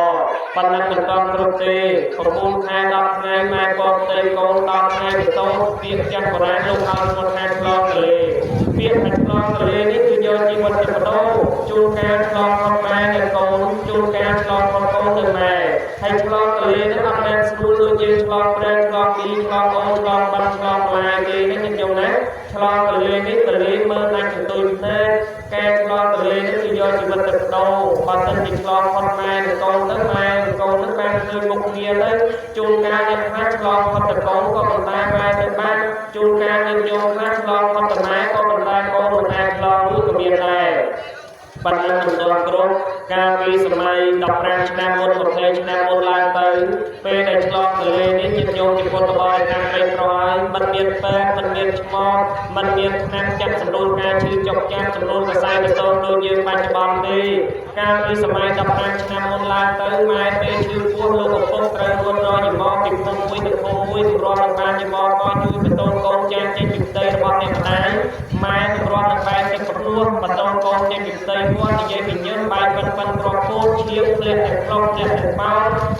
ប៉ុណ្ណឹងមិនតគ្រប់ទេ9ខែ10ថ្ងៃម៉ែកូនផ្ទៃកូន10ថ្ងៃបន្តពាក្យចាស់បុរាណលោកឲ្យឈ្មោះថាឆ្លងទន្លេពាក្យថាឆ្លងទន្លេនេះគឺយកជីវិតទៅបដូរជួនកាលឆ្លងផុតម៉ែនិងកូនជួនកាលឆ្លងផុតកូននិងម៉ែហើយឆ្លងទន្លេនេះអត់មែនស្រួលដូចយើងឆ្លងព្រែកឆ្លងពីឆ្លងអូនឆ្លងបាត់ឆ្លងឡាយទេនេះខ្ញុំយល់ណាឆ្លងទន្លេនេះទន្លេមើលដាច់កន្ទុយភ្នែកការឆ្លងទន្លេនេះគឺយកជីវិតទៅបដូរបើសិនជាឆ្លងផុតម៉ែនិងកូនទៅម៉ែនិងកូននឹងបានឃើញមុខគ្នាទៅជួនកាលអ្នកខ្លះឆ្លងផុតតកូនក៏ប៉ុន្តែម៉ែទៅបានជួនកាលអ្នកញោមខ្លះឆ្លងផុតតម៉ែក៏ប៉ុន្តែកូនមិនអាចឆ្លងរួចក៏មានដែរប៉ុណ្ណឹងមិនដល់គ្រប់កាលពីសម័យ15ឆ្នាំមុន20ឆ្នាំមុនឡើងទៅពេលដែលឆ្លងទន្លេនេះញាតិញោមជាពុទ្ធបរិស័ទត្រីប្រហើយមិនមានពេទ្យមិនមានឆ្មបមិនមានថ្នាំចាត់សម្រួលការឈឺចុកចាប់សម្រួលសរសៃប្រសោតដូចយើងបច្ចុប្បន្នទេកាលពីសម័យ15ឆ្នាំមុនឡើងទៅម៉ែពេលឈឺពោះលោកឪពុកត្រូវរត់រយមកពីភូមិមួយទៅភូមិមួយទម្រាំនឹងបានយមកមកជួយបន្តកូនចាស់ចេញពីផ្ទៃរបស់អ្នកម្ដាយម៉ែទម្រាំនឹងបែកទឹកភ្លោះបន្តកូនចេញពីផ្ទៃគាត់និយាយពីញើសបែកប៉ិនប៉ិនគ្រាប់ពោតឈាមធ្លាក់ទាំងក្លុកធ្លាក់ទាំងបោ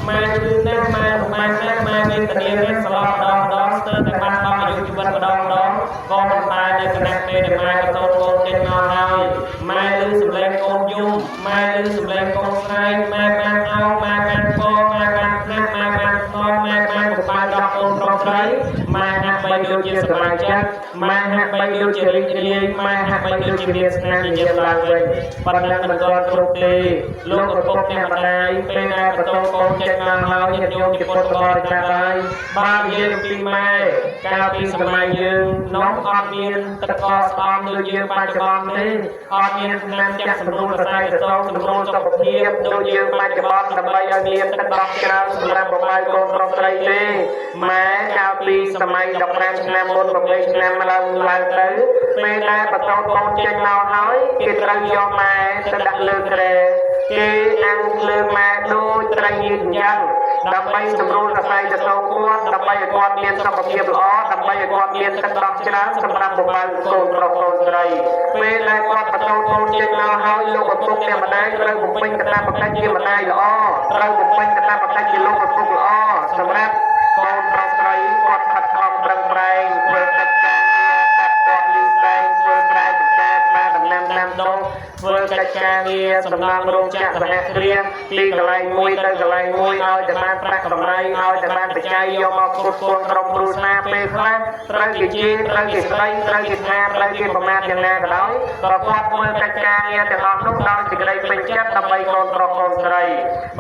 ម៉ែឈឺណាស់ម៉ែប្រមាណណាស់ម៉ែវេទនាណាស់ស្លាប់ម្ដងម្ដងស្ទើរតែបាត់បង់អាយុជីវិតម្ដងម្ដងក៏ប៉ុន្តែនៅគណៈពេលដែលម៉ែបន្តកូនចេញមកហើយម៉ែឮសំឡេងកូនយំម៉ែឮសំឡេងកូនស្រែកម៉ែបានអោម៉ែបានពម៉ែបានថ្នាក់ម៉ែបានថ្នមម៉ែបានបំបានដល់កូនប្រុសស្រីម៉ែហាក់បីដូចជាសប្បាយចិត្តម៉ែហាក់បីដូចជារីករាយម៉ែហាក់បីដូចជាមានស្នាមញញឹមឡើងវិញប៉ុណ្ណឹងមិនទាន់គ្រប់ទេលោកឪពុកអ្នកម្ដាយពេលដែលបន្តកូនចេញមកហើយញាតិញោមជាពុទ្ធបរិស័ទហើយបើនិយាយអំពីម៉ែកាលពីសម័យយើងនោះអត់មានទឹកកកស្អំដូចយើងបច្ចុប្បន្នទេអត់មានថ្នាំចាក់សម្រួលសរសៃប្រសងសម្រួលសុខភាពដូចយើងបច្ចុប្បន្នដើម្បីឲ្យមានទឹកដោះច្រើនសម្រាប់បំរើកូនប្រុសស្រីទេម៉ែកាលពីសម័យ15ឆ្នាំមុន20ឆ្នាំឡើងឡើងទៅពេលដែលបន្តកូនចេញមកហើយគេត្រូវយកម៉ែទៅដាក់លើគ្រែគេអាំងលើម៉ែដូចត្រីញៀនអញ្ចឹងដើម្បីសម្រួលសរសៃប្រសងគាត់ដើម្បីឲ្យគាត់មានសុខភាពល្អដើម្បីឲ្យគាត់ គាត់មានទឹកដោះច្រើនសម្រាប់បំរើកូនប្រុសកូនស្រីពេលដែលគាត់បតោកូនចេញមកហើយលោកឪពុកអ្នកម្ដាយត្រូវបំពេញកាតព្វកិច្ចជាម្ដាយល្អត្រូវបំពេញកាតព្វកិច្ចជាលោកឪពុកល្អសម្រាប់កូនប្រុសស្រីគាត់ខិតខំប្រឹងប្រែងធ្វើកិច្ចការងារកាត់កលីស្ដែងធ្វើស្រែចម្ការបានដំណាំដាំដុះធ្វើកិច្ចការងារសំណង់រោងចក្រសហគ្រាសពីកន្លែងមួយទៅកន្លែងមួយឲ្យតែបានប្រាក់កម្រៃឲ្យតែបានបច្ច័យយកមកផ្គត់ផ្គង់ក្រុមគ្រួសារពេលខ្លះត្រូវគេជេរត្រូវគេស្ដីត្រូវគេថាត្រូវគេប្រមាថយ៉ាងណាក៏ដោយក៏គាត់ធ្វើកិច្ចការងារទាំងអស់នោះដោយសេចក្តីពេញចិត្តដើម្បីកូនប្រុសកូនស្រី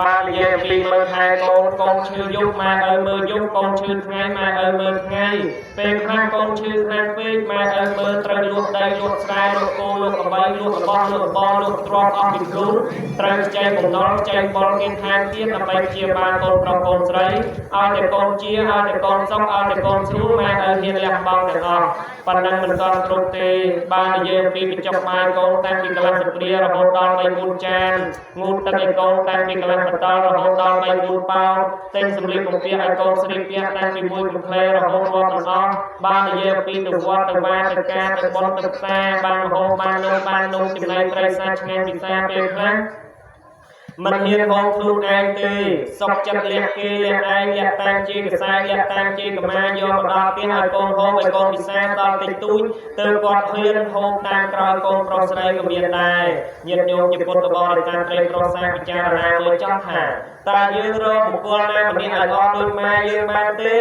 បើនិយាយអំពីមើលថែកូន កូនឈឺយប់ម៉ែឪមើលយប់កូនឈឺថ្ងៃម៉ែឪមើលថ្ងៃពេលខ្លះកូនឈឺខ្លាំងពេកម៉ែឪមើលត្រូវលក់ដីលក់ស្រែលក់គោលក់ក្របីលក់របស់លក់របរលក់ទ្រព្យអស់ពីខ្លួនត្រូវខ្ចីបំណុលខ្ចីបុលគេថែមទៀតដើម្បីព្យាបាលកូនប្រុសកូនស្រីឲ្យតែកូនជាឲ្យតែកូនសុខឲ្យតែកូនស្រួលម៉ែឪហ៊ានលះបង់ទាំងអស់ប៉ុណ្ណឹងមិនទាន់គ្រប់ទេបាននិយាយអំពីបញ្ចុកបាយកូនតាំងពីកន្លះសព្រារហូតដល់3 4ចានងូតទឹកឲ្យកូនតាំងពីកន្លះបតលរហូតដល់3 4ប៉ោទិញសម្លៀកបំពាក់ឲ្យកូនស្លៀកពាក់តាំងពីមួយកំផ្លែរហូតរាប់មិនអស់បាននិយាយអំពីទៅវត្តទៅវាទៅការទៅបុណ្យទៅផ្សារបានហូបបាននំបាននំចំណីត្រីសាឆ្ងាញ់ពិសាពេលខ្លះមិនហ៊ានហូបខ្លួនឯងទេសុកចិត្តលះគេលះឯងលះតាមជាកសែលះតាមជាកម្មាយកមកដល់ផ្ទះឲ្យកូនហូបឲ្យកូនពិសាដល់តិចតួចទើបគាត់ហ៊ានហូបតាមក្រោយកូនប្រុសស្រីក៏មានដែរញាតិញោមជាពុទ្ធបរិស័ទត្រីប្រុសសាពិចារណាមើលចង់ថាតើយើងរកបុគ្គលណាម្នាក់ឲ្យល្អដូចម៉ែយើងបានទេ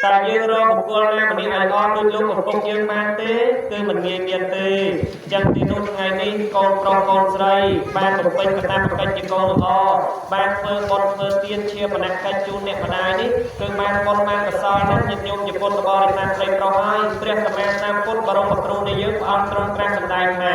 តើយើងរកបុគ្គលណាម្នាក់ឲ្យល្អដូចលោកឪពុកយើងបានទេគឺមិនងាយមានទេចឹងទីនោះថ្ងៃនេះកូនប្រុសកូនស្រីបានបំពេញកាតព្វកិច្ចជាកូនល្អបានធ្វើបុណ្យធ្វើទានជាបណកិច្ចជូនអ្នកម្ដាយនេះគឺបានបុណ្យបានកុសលណាស់ញាតិញោមជាពុទ្ធបរិស័ទត្រីប្រុសហើយព្រះសម្មាសម្ពុទ្ធបរមគ្រូនៃយើងព្រះអង្គទ្រង់ត្រាស់សម្ដែងថា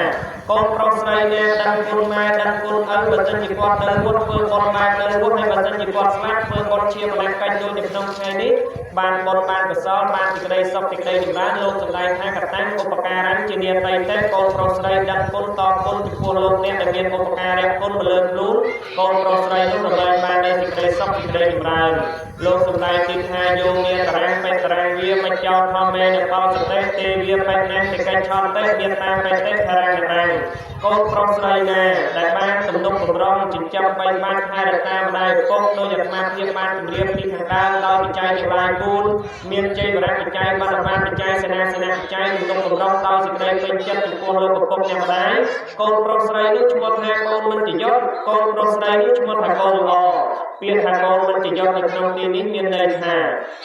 កូនប្រុសស្រីណាដឹងគុណម៉ែដឹងគុណឪបើសិនជាគាត់នៅរស់ធ្វើបុណ្យបាននៅរស់ហើយបើសិនជាគាត់ស្លាប់ធ្វើបុណ្យជាបណកិច្ចដូចនៅក្នុងថ្ងៃនេះបានបុណ្យបានកុសលបានសេចក្តីសុខសេចក្តីចម្រើនលោកសម្ដែងថាកតាំងឧបការៈជានាតីទេកូនប្រុសស្រីដឹងគុណតបគុណចំពោះលោកអ្នកដែលមានឧបការៈគុណមកលើខ្លួនកូនប្រុសស្រីនោះរលែងបាននូវសេចក្តីសុខសេចក្តីចម្រើនលោកសម្ដែងទៀតថាយោមេតរាំងបេតរាំងវាមចោធម្មេនបោសតិទេវាបេណាសេកិឆន្តិមេតាបេតិធរាំងរាំងកូនប្រុសស្រីណាដែលបានទំនុកបំរុងចិញ្ចឹមបីបានថែរក្សាម្ដាយឪពុកដោយអាត្មាភាពបានជម្រាបពីខាងដើមដោយបច្ច័យទាំងឡាយ4មានជ័យវរៈបច្ច័យបណ្ឌបានបច្ច័យសេនាសនៈបច្ច័យទំនុកបំរុងដោយសេចក្តីពេញចិត្តចំពោះលោកឪពុកអ្នកម្ដាយកូនប្រុសស្រីនោះឈ្មោះថាកូនមិនជាយុទ្ធកូនប្រុសស្រីនោះឈ្មោះថាកូនល្អពាក្យថាកូនមិនជាយុទ្ធនៅក្នុងទីនេះមានន័យថា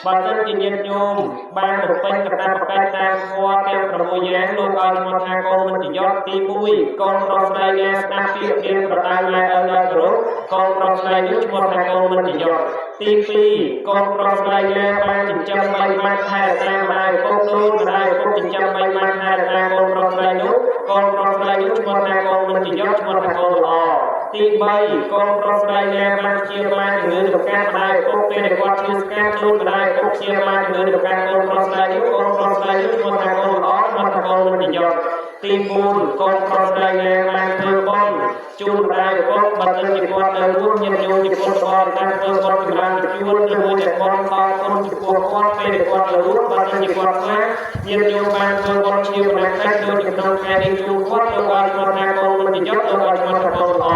បើសិនជាញាតិញោមបានបំពេញកាតព្វកិច្ចតាមធម៌ទាំង6យ៉ាងលោកឲ្យឈ្មោះថាកូនមិនជាយុទ្ធទី1កូនប្រុសស្រីណាស្ដាប់ពាក្យរៀនប្រដៅម៉ែឪដោយគោរពកូនប្រុសស្រីនោះឈ្មោះថាកូនមិនជាយុទ្ធទី2កូនប្រុសស្រីណាបានចិញ្ចឹមបីបាច់ថែរក្សាម្ដាយឪពុកដូចម្ដាយឪពុកចិញ្ចឹមបីបាច់ថែរក្សាកូនប្រុសស្រីនោះកូនប្រុសស្រីនោះឈ្មោះថាកូនមិនជាយុទ្ធឈ្មោះថាកូនល្អទី3កូនប្រុសស្រីណាបានជាបានជំងឺរកាម្ដាយឪពុកពេលដែលគាត់ឈឺស្កាត់ដូចម្ដាយឪពុកជាបានជំងឺរកាកូនប្រុសស្រីនោះកូនប្រុសស្រីនោះឈ្មោះថាកូនល្អឈ្មោះថាកូនមិនជាយុទ្ធទី4កូនប្រុសស្រីណាបានធ្វើបុណ្យជូនម្ដាយឪពុកបើសិនជាគាត់នៅរស់ញាតិញោមជាពុទ្ធបរិស័ទធ្វើបុណ្យចម្រើនជួនឬមួយតែបុណ្យតគុណចំពោះគាត់ពេលដែលគាត់នៅរស់បើសិនជាគាត់ស្លាប់ញាតិញោមបានធ្វើបុណ្យជាបណកិច្ចដូចនៅក្នុងថ្ងៃនេះជូនគាត់លោកឲ្យឈ្មោះថាកូនមិនជាយុទ្ធលោកឲ្យឈ្មោះថាកូនល្អ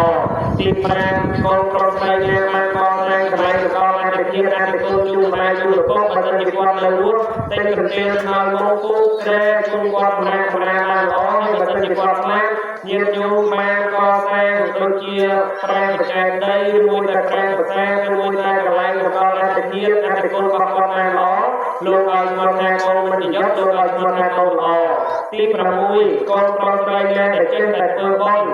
ទី5កូនប្រុសស្រីណាបានកសាងកន្លែងកលអតិភិអតិគុណជូនម្ដាយជូនឪពុកបើសិនជាគាត់នៅរស់តែកន្ទេលហើយមកគូក្រែជូនគាត់ម្នាក់ម្នាក់បានល្អហើយបើសិនជាគាត់ស្លាប់ញាតិញោមបានកសាងដូចជាប្រាង្គបច្ច័យដីឬមួយតែប្រាង្គប្រាសាទឬមួយតែកន្លែងកលអតិភិអតិគុណរបស់គាត់បានល្អលោកឲ្យឈ្មោះថាកូនមិនជាយុទ្ធលោកឲ្យឈ្មោះថាកូនល្អទី6កូនប្រុសស្រីណាដែលចេះតែធ្វើបុណ្យ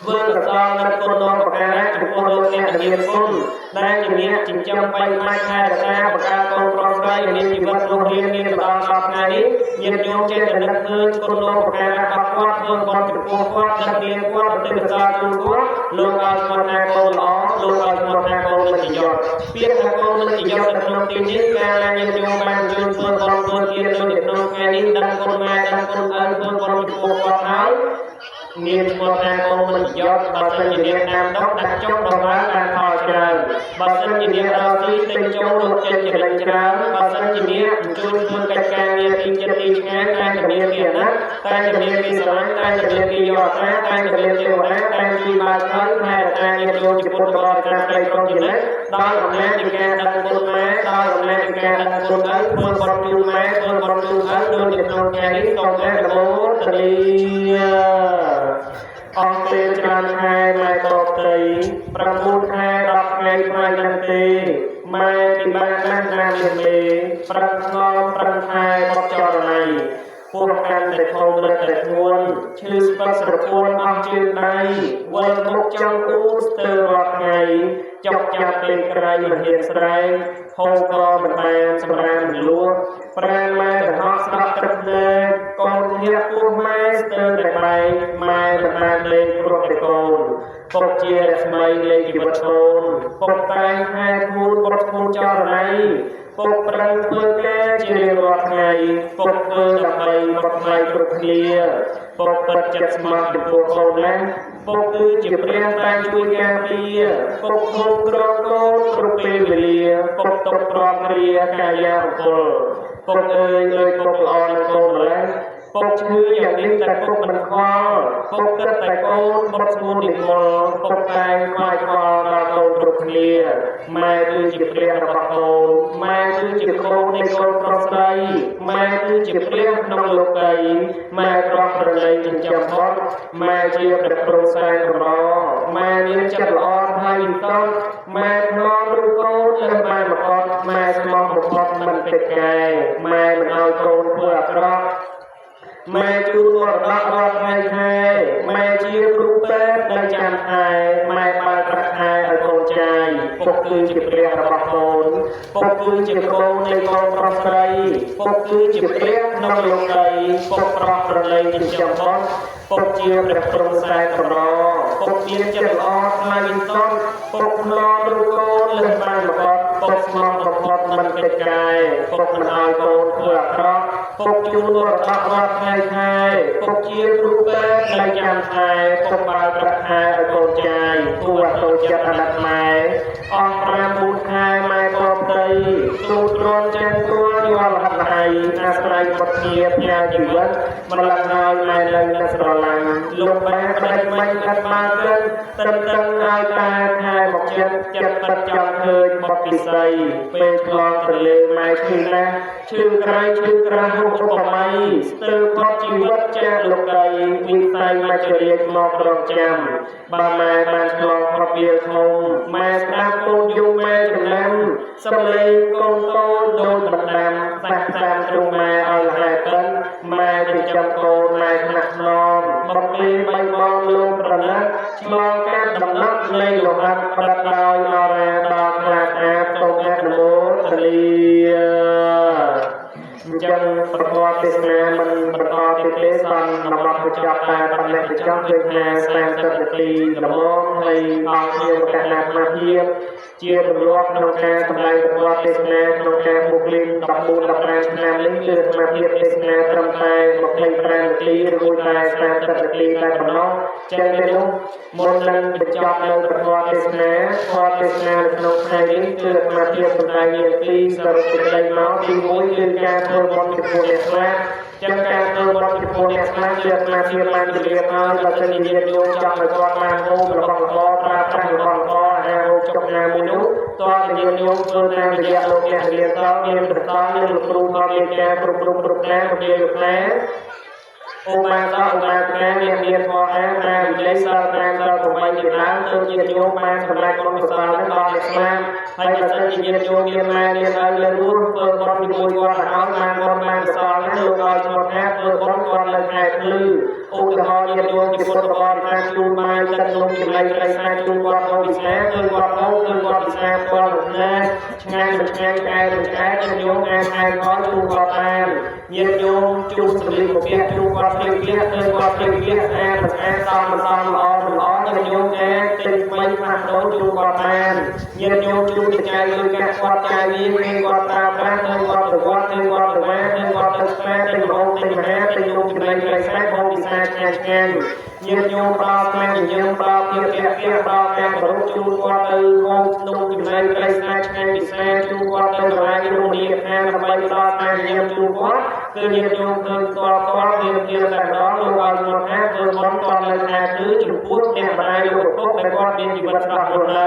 ធ្វើកុសលនៅគុណនាំប្រការៈចំពោះលោកអ្នកដែលមានគុណដែលជាអ្នកចិញ្ចឹមបីបាច់ថែរក្សាបង្កើតកូនប្រុសស្រីមានជីវិតរស់រានមានដល់ដល់ថ្ងៃនេះញាតិញោមចេះតែនឹកឃើញគុណនាំប្រការៈរបស់គាត់ធ្វើបុណ្យចំពោះគាត់ដឹកនាងគាត់ប្រតិបត្តិជូនគាត់លោកឲ្យឈ្មោះថាកូនល្អលោកឲ្យឈ្មោះថាកូនមិនជាយុទ្ធពាក្យថាកូនមិនជាយុទ្ធនៅក្នុងទីនេះកាលណាញាតិញោមបានជួយធ្វើបុណ្យធ្វើទានដូចនៅក្នុងថ្ងៃនេះដឹងគុណម៉ែដឹងគុណឪធ្វើបុណ្យចំពោះគាត់ហើយមានឈ្មោះថាកូនមិនប្រយោជន៍បើសិនជាអ្នកតាមដុកដាក់ចុះដល់ឡើងបានផលច្រើនបើសិនជាអ្នករកស៊ីទិញចូលលោកចេញចំណេញច្រើនបើសិនជាអ្នកជួយធ្វើកិច្ចការងារទី តែមានគេអាណិតតែតែមានគេស្រឡាញ់តែតែមានគេយកអាសាតែតែមានទេវតាតែពីបើផ្លូវថែរក្សាញាតិញោមជាពុទ្ធបរិស័ទស្រីប្រុសជានិច្ចដោយអំណាចនៃការដឹងគុណម៉ែដោយអំណាចនៃការដឹងគុណឪធ្វើបុណ្យជូនម៉ែធ្វើបុណ្យជូនឪដូចជាក្នុងថ្ងៃនេះសូមអនុមោទនាអស់ពេលច្រើនខែម៉ែតបតី9ខែ10ថ្ងៃថ្លៃនឹងទេម៉ែពិបាកណាស់ណាមានមេប្រឹងថ្នមប្រឹងថែបត់ចរណៃពោះកាន់តែធំរឹតតែធ្ងន់ឈឺស្ពឹកស្រពួនអស់ជើងដៃវិលមុខចង់អ៊ូស្ទើររាល់ថ្ងៃចុកចាប់ពេលក្រៃមិនហ៊ានស្រែកហូបក៏មិនបានសម្រាមមិនលួសប្រានម៉ែទៅហក់ស្រក់ទឹកភ្នែកកូនញាក់ពោះម៉ែស្ទើរតែបែកម៉ែមិនបានលេងព្រោះតែកូនពុកជារស្មីលេខជីវិតកូនពុកតែងថែធូនបុត្រធូនចរណៃពុកប្រឹងធ្វើការជារៀងរាល់ថ្ងៃពុកធ្វើដើម្បីបុត្រថ្លៃគ្រប់គ្នាពុកពិតចិត្តស្មោះចំពោះកូនណាស់ពុកគឺជាព្រះតែងជួយការពារពុកគ្រប់គ្រងកូនគ្រប់ពេលវេលាពុកទុកព្រមគ្រាកាយាអំពលពុកអើយអើយពុកល្អនឹងកូនម្ល៉េះពុកឈឺយ៉ាងនេះតែពុកមិនខ្វល់ពុកគិតតែកូនបុត្រស្ងួននិមលពុកតែងខ្វាយខ្វល់ដល់កូនគ្រប់គ្នាម៉ែគឺជាព្រះរបស់កូនម៉ែគឺជាកូននៃកូនប្រុសស្រីម៉ែគឺជាព្រះក្នុងលោកីម៉ែប្រុសប្រណីចិញ្ចឹមបុត្រម៉ែជាព្រះគ្រូសែនកម្រម៉ែមានចិត្តល្អថ្លៃវិសុទ្ធម៉ែធ្នមរូបកូនលើម៉ែមកត់ម៉ែស្មោះបំផុតមិនតិចកែម៉ែមិនឲ្យកូនធ្វើអាក្រក់ម៉ែជូនមរតករាល់ថ្ងៃខែម៉ែជាគ្រូពេទ្យនៅចាំថែម៉ែបើកប្រាក់ខែឲ្យកូនចាយពុកគឺជាព្រះរបស់កូនពុកគឺជាកូននៃកូនប្រុសស្រីពុកគឺជាព្រះក្នុងលោកីពុកប្រុសប្រណីចិញ្ចឹមបុត្រពុកជាព្រះព្រំសែនកម្រពុកមានចិត្តល្អថ្លៃវិសុទ្ធពុកធ្នមរូបកូនលើសបានមកត់ពុកស្មោះបំផុតមិនតិចកែពុកមិនឲ្យកូនធ្វើអាក្រក់ពុកជូនមរតករាល់ថ្ងៃខែពុកជាគ្រូពេទ្យនៅចាំថែពុកបើកប្រាក់ខែឲ្យកូនចាយគួរឲ្យតូចចិត្តអាណិតម៉ែអស់5 4ខែម៉ែក៏ផ្ទៃទូទ្រាំចាំងទួយល់ហត់លហើយអាស្រ័យបុត្រជាផ្ញើជីវិតម្លឹងហើយម៉ែនៅនៅស្រឡាញ់លោកបែផ្ដាច់មិញអត់មកទៅតឹងតឹងឲ្យតាខែមកចិត្តចិត្តពិតចង់ឃើញបុត្រពិសីពេលឆ្លងទន្លេម៉ែឈឺណាស់ឈឺក្រៃឈឺក្រាស់ហូបឧបមាស្ទើរផុតជីវិតចាកលោកីវិស័យមជ្ឈរាជមករងចាំបើម៉ែបានឆ្លងផុតវាលធំម៉ែស្ដាប់កូនយំម៉ែចំណាំសំលេងកូនតូចដូចបណ្ដាំសាក់សាំទ្រូងម៉ែឲ្យលហែបិនម៉ែចិញ្ចឹមកូនម៉ែថ្នាក់ថ្នមបំពេបីបងលោកប្រណិតឆ្លងកាត់ដំណក់នៃលោហិតផ្ដិតដោយអរាដល់ខ្លាចអាបសូមអនុមោទនាអញ្ចឹងប្រកបទេសនាមិនបន្តទៀតទេសន្មតបញ្ចប់តែប៉ុណ្ណេះបញ្ចប់គឺថា30នាទីល្មមហើយអង្គភ្ញៀវប្រកាសណាអាត្មាភាពជាទម្លាប់ក្នុងការសម្ដែងប្រកបទេសនាក្នុងការបុគ្គលិក14 15ឆ្នាំនេះគឺអាត្មាភាពទេសនាត្រឹមតែ25នាទីឬមួយតែ30នាទីតែប៉ុណ្ណោះចឹងទេនោះមុននឹងបញ្ចប់នៅប្រកបទេសនាធម៌ទេសនានៅក្នុងថ្ងៃនេះគឺអាត្មាភាពសម្ដែងមានពីរសរុបសេចក្តីមកទី1គឺការធ្វើបុណ្យចំពោះអ្នកស្លាប់ចឹងការធ្វើបុណ្យចំពោះអ្នកស្លាប់គឺអាត្មាភាពបានជម្រាបហើយបើសិនជាញាតិញោមចង់ឲ្យគាត់បានហូបរបស់របរប្រើប្រាស់របស់របរអាហារហូបចុកណាមួយនោះតើញាតិញោមធ្វើតាមរយៈលោកអ្នករៀនសល់មានប្រសងនិងលោកគ្រូធម្មមេចាគ្រប់គ្រប់គ្រប់ណាពលាលោកណាឧបាសកឧបាសិកាអ្នកមានធម៌អាប្រាវិល័យសិល5សិល8ជាដើមទើបញាតិញោមបានសម្រេចបុណ្យកុសលនឹងដល់អ្នកស្លាប់ហើយបើសិនជាញាតិញោមមានម៉ែមានឪនៅរស់ធ្វើបុណ្យជាមួយគាត់ទៅហើយបានបុណ្យបានកុសលណាលោកឲ្យឈ្មោះថាធ្វើបុណ្យគាត់នៅខែភ្លឺឧទាហរណ៍ញាតិញោមជាពុទ្ធបរិស័ទជូនបាយទឹកនំចំណីត្រីសាច់ជូនគាត់ហូបពិសាគឺគាត់ហូបគឺគាត់ពិសាផ្ទាល់នឹងណាឆ្ងាញ់មិនឆ្ងាញ់ឆ្អែតមិនឆ្អែតញាតិញោមអាចថែមផងជូនគាត់បានញាតិញោមជូនសម្លៀកបំពាក់ជូនគាត់ភ្លៀងភ្លៀងឃើញគាត់ភ្លៀងភ្លៀងស្អាតមិនស្អាតសមមិនសមល្អមិនល្អញាតិញោមអាចទិញថ្មីផ្លាស់ប្ដូរជូនគាត់បានញាតិញោមជូនបច្ច័យលុយកាក់គាត់ចាយវាឃើញគាត់ប្រើប្រាស់ឃើញគាត់ទៅវត្តឃើញគាត់ទៅវាឃើញគាត់ទៅផ្សារទិញម្ហូបទិញអាហារទិញនំចំណីត្រីសាច់ហូបពិសាឆ្ងាញ់ឆ្ងាញ់ញាតិញោមផ្ដល់ស្នាមញញឹមផ្ដល់ភាពលាក់លាក់ផ្ដល់ការគោរពជូនគាត់ទៅហូបនំចំណីត្រីសាច់ឆ្ងាញ់ពិសាជូនគាត់ទៅកន្លែងរមណីយដ្ឋានដើម្បីផ្ដល់ស្នាមញញឹមជូនគាត់ គឺញាតិញោមឃើញផ្ទាល់ផ្ទាល់ភ្លាមភ្លាមតែម្ដងលោកឲ្យឈ្មោះថាធ្វើបុណ្យតនៅខែគឺចំពោះអ្នកម្ដាយលោកឪពុកដែលគាត់មានជីវិតស្រស់រស់នៅ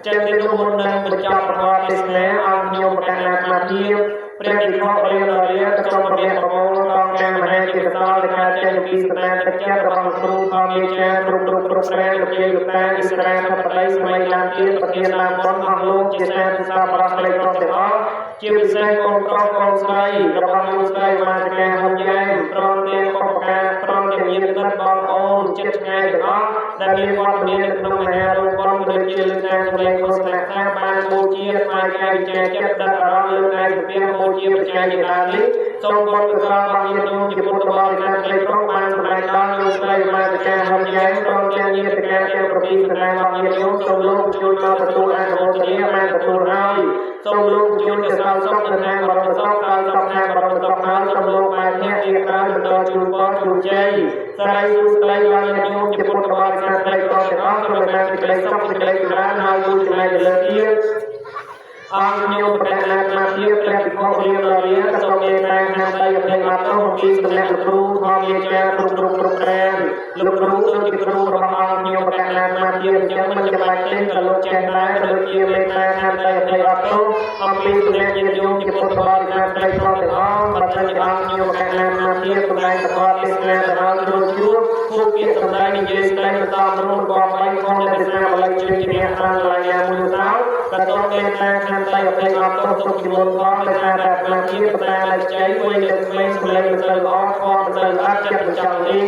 ចឹងទេនោះមុននឹងបញ្ចប់ពធទេសនាអង្គខ្ញុំប្រកាសអាត្មាភាពព្រះវិខរៀមរាក៏សូមប្រមាប្រមូលកងការមហាជាកសលដែលកើតចេញពីសន្តានទឹកចិត្តរបស់គ្រូធម្មមេចាគ្រប់គ្រប់គ្រប់ប្រាលោកយាយលោកតាអ៊ីស្រាអែលធិបតីសម័យឡានទៀនប្រធានឡានបុណ្យអស់លោកជាសាធុសាបរោះស្រីប្រុសទាំងអស់ជាពិសេសកូនប្រុសកូនស្រីរបស់លោកស្រីមាសិកាហុងយ៉ែមព្រមទាំងបុព្វកាព្រមទាំងញាតិមិត្តបងប្អូនចិត្តឆ្ងាយទាំងអស់ដែលមានវត្តមាននៅក្នុងមហារោងបុណ្យក៏ដូចជាលើកការសម្ដែងឃោសនាខ្លះបានបូជាថ្វាយកាយវិជាចិត្តដាក់អារម្មណ៍លើកដៃសាពះបូជាបច្ច័យជាដើមនេះសូមបុណ្យកុសលរបស់ញាតិញោមជាពុទ្ធបរិស័ទស្រីប្រុសបានសម្រេចដល់លោកស្រីមាសិកាហុងយ៉ែមព្រមទាំងញាតិកាទាំងប្រពីសន្តានរបស់ញាតិញោមសូមលោកជួយមកទទួលអនុមោទនាបានទទួលហើយសូមលោកជួយទៅសោយសុខនៅខាងបរមសុខដោយសុខខាងបរមសុខហើយសូមលោកបានអ្នកជាក្រោយបន្តជូនពរជូនជ័យស្រីស្រីដល់ញាតិញោមជាពុទ្ធបរិស័ទស្រីប្រុសទាំងអស់សូមឲ្យបានសេចក្តីសុខសេចក្តីចម្រើនហើយមួយចំណែកលើទៀតអង្គខ្ញុំប្រកាសអាត្មាភាពព្រះភិក្ខុរៀមរាក៏សូមមេត្តាហាមដីអភ័យអត់ទោសអំពីសំណាក់លោកគ្រូធម្មយាចាគ្រប់គ្រប់គ្រប់ប្រានលោកគ្រូដូចជាគ្រូរបស់អង្គខ្ញុំប្រកាសអាត្មាភាពអញ្ចឹងមិនចាំបាច់ទេក៏លោកចេះដែរក៏ដូចជាមេត្តាហាមដីអភ័យអត់ទោសអំពីសំណាក់ញាតិញោមជាពុទ្ធបរិស័ទស្រីប្រុសទាំងអស់បើសិនជាអង្គខ្ញុំប្រកាសអាត្មាភាពសម្ដែងពធទេសនាទៅហើយគ្រូជួបគូពាក្យសម្ដែងនិយាយស្ដីបន្តរួមរបស់បីផងដែលទេសនាបល័យជឿជាអ្នកប្រាំងកន្លែងណាមួយនោះសោក៏សូមមេត្តាខន្តីអភ័យអត់ទោសទុកជាមុនផងដោយសារតែអាត្មាភាពបតានៃជ័យវ័យនៅក្មេងសម្លេងមិនសូវល្អធម៌មិនសូវល្អចិត្តមិនចង់លី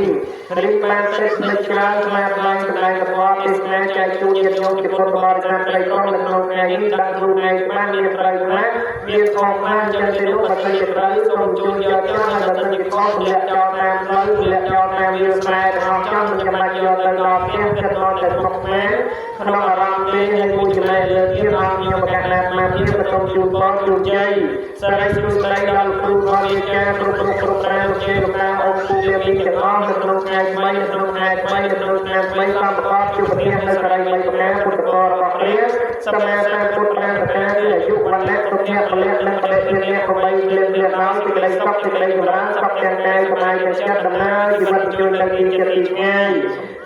រីបានសេចក្ដីច្រើនស្មារតីសម្ដែងពធទេសនាចែកជូនញាតិញោមជាពុទ្ធបរិស័ទស្រីប្រុសនៅក្នុងថ្ងៃនេះដាក់ខ្លួនឯងច្បាស់មានត្រូវខ្លះមានខុសខ្លះអញ្ចឹងទេនោះបើសិនជាត្រូវសូមជួយយកចោះហើយបើសិនជាខុសទម្លាក់ចោលតាមផ្លូវទម្លាក់ចោលតាមវាលស្រែទាំងអស់ចោះមិនចាំបាច់យកទៅដល់ផ្ទះចិត្តមកតែស្មុគស្មាញក្នុងអារម្មណ៍ទេហើយមួយចំណែកលើទៀតអង្គខ្ញុំប្រកាសអាត្មាភាពក៏សូមជូនពរជូនជ័យសិរីសួស្តីដល់គ្រូធម្មយាចាគ្រប់គ្រប់គ្រប់ប្រាលោកជាលោកតាអ៊ំពូយាមីទាំងអស់នៅក្នុងថ្ងៃថ្មីនៅក្នុងថ្ងៃថ្មីនៅក្នុងឆ្នាំថ្មីសំប្រកបជួបប្រទះនៅសិរីបីប្រការពុទ្ធពររបស់ព្រះសម្មាសម្ពុទ្ធប្រាប្រការគឺអាយុវណ្ណៈសុខៈពលៈនិងបដិធានៈ8ភ្លៀងភ្លៀងដោយសេចក្តីសុខសេចក្តីចម្រើនសុខទាំងកាយសប្បាយទាំងចិត្តដំណើរជីវិតជួយទៅទីចិត្តទីឆ្ងាយ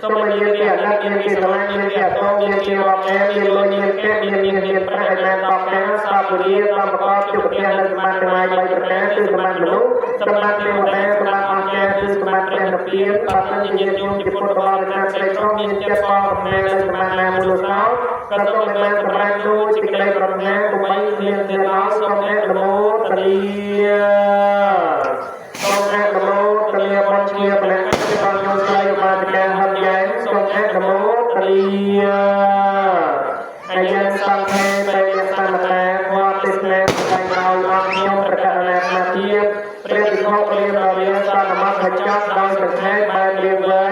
សូមឲ្យមានជាអាណិតមានជាស្រឡាញ់មានជាអតងមានជារាប់អានមានលុយមានកាក់មានមាសមានប្រាក់ឲ្យបានតបការសពវេលាសំប្រកបជួបប្រទះនៅសម្បត្តិទាំងឡាយបីប្រការគឺសម្បត្តិមនុស្សសម្បត្តិទេវតាសម្បត្តិអស្ចារ្យគឺសម្បត្តិព្រះនិព្វានបើសិនជាញាតិញោមជាពុទ្ធបរិស័ទស្រីប្រុសមានចិត្តបរមណានៅសម្បត្តិណាមួយនោះសោក៏សូមឲ្យបានសម្រេចដូចសេចក្តីប្រាថ្នាកុំបីឃ្លៀងឃ្លាតឡើយសូមអនុមោទនាសូមអនុមោទនាបុណ្យជាបលៈដល់ញោមស្រីឧបាសិកាហិនយ៉ែមសូមអនុមោទនាអាយសង្ឃេតេសមតាធម៌ទេសនាសម្ដែងដោយអង្គខ្ញុំប្រកាសអាត្មាភាពព្រះភិក្ខុរៀមរាសន្មតឲ្យចប់ដោយសង្ខេបបែបរៀងវែង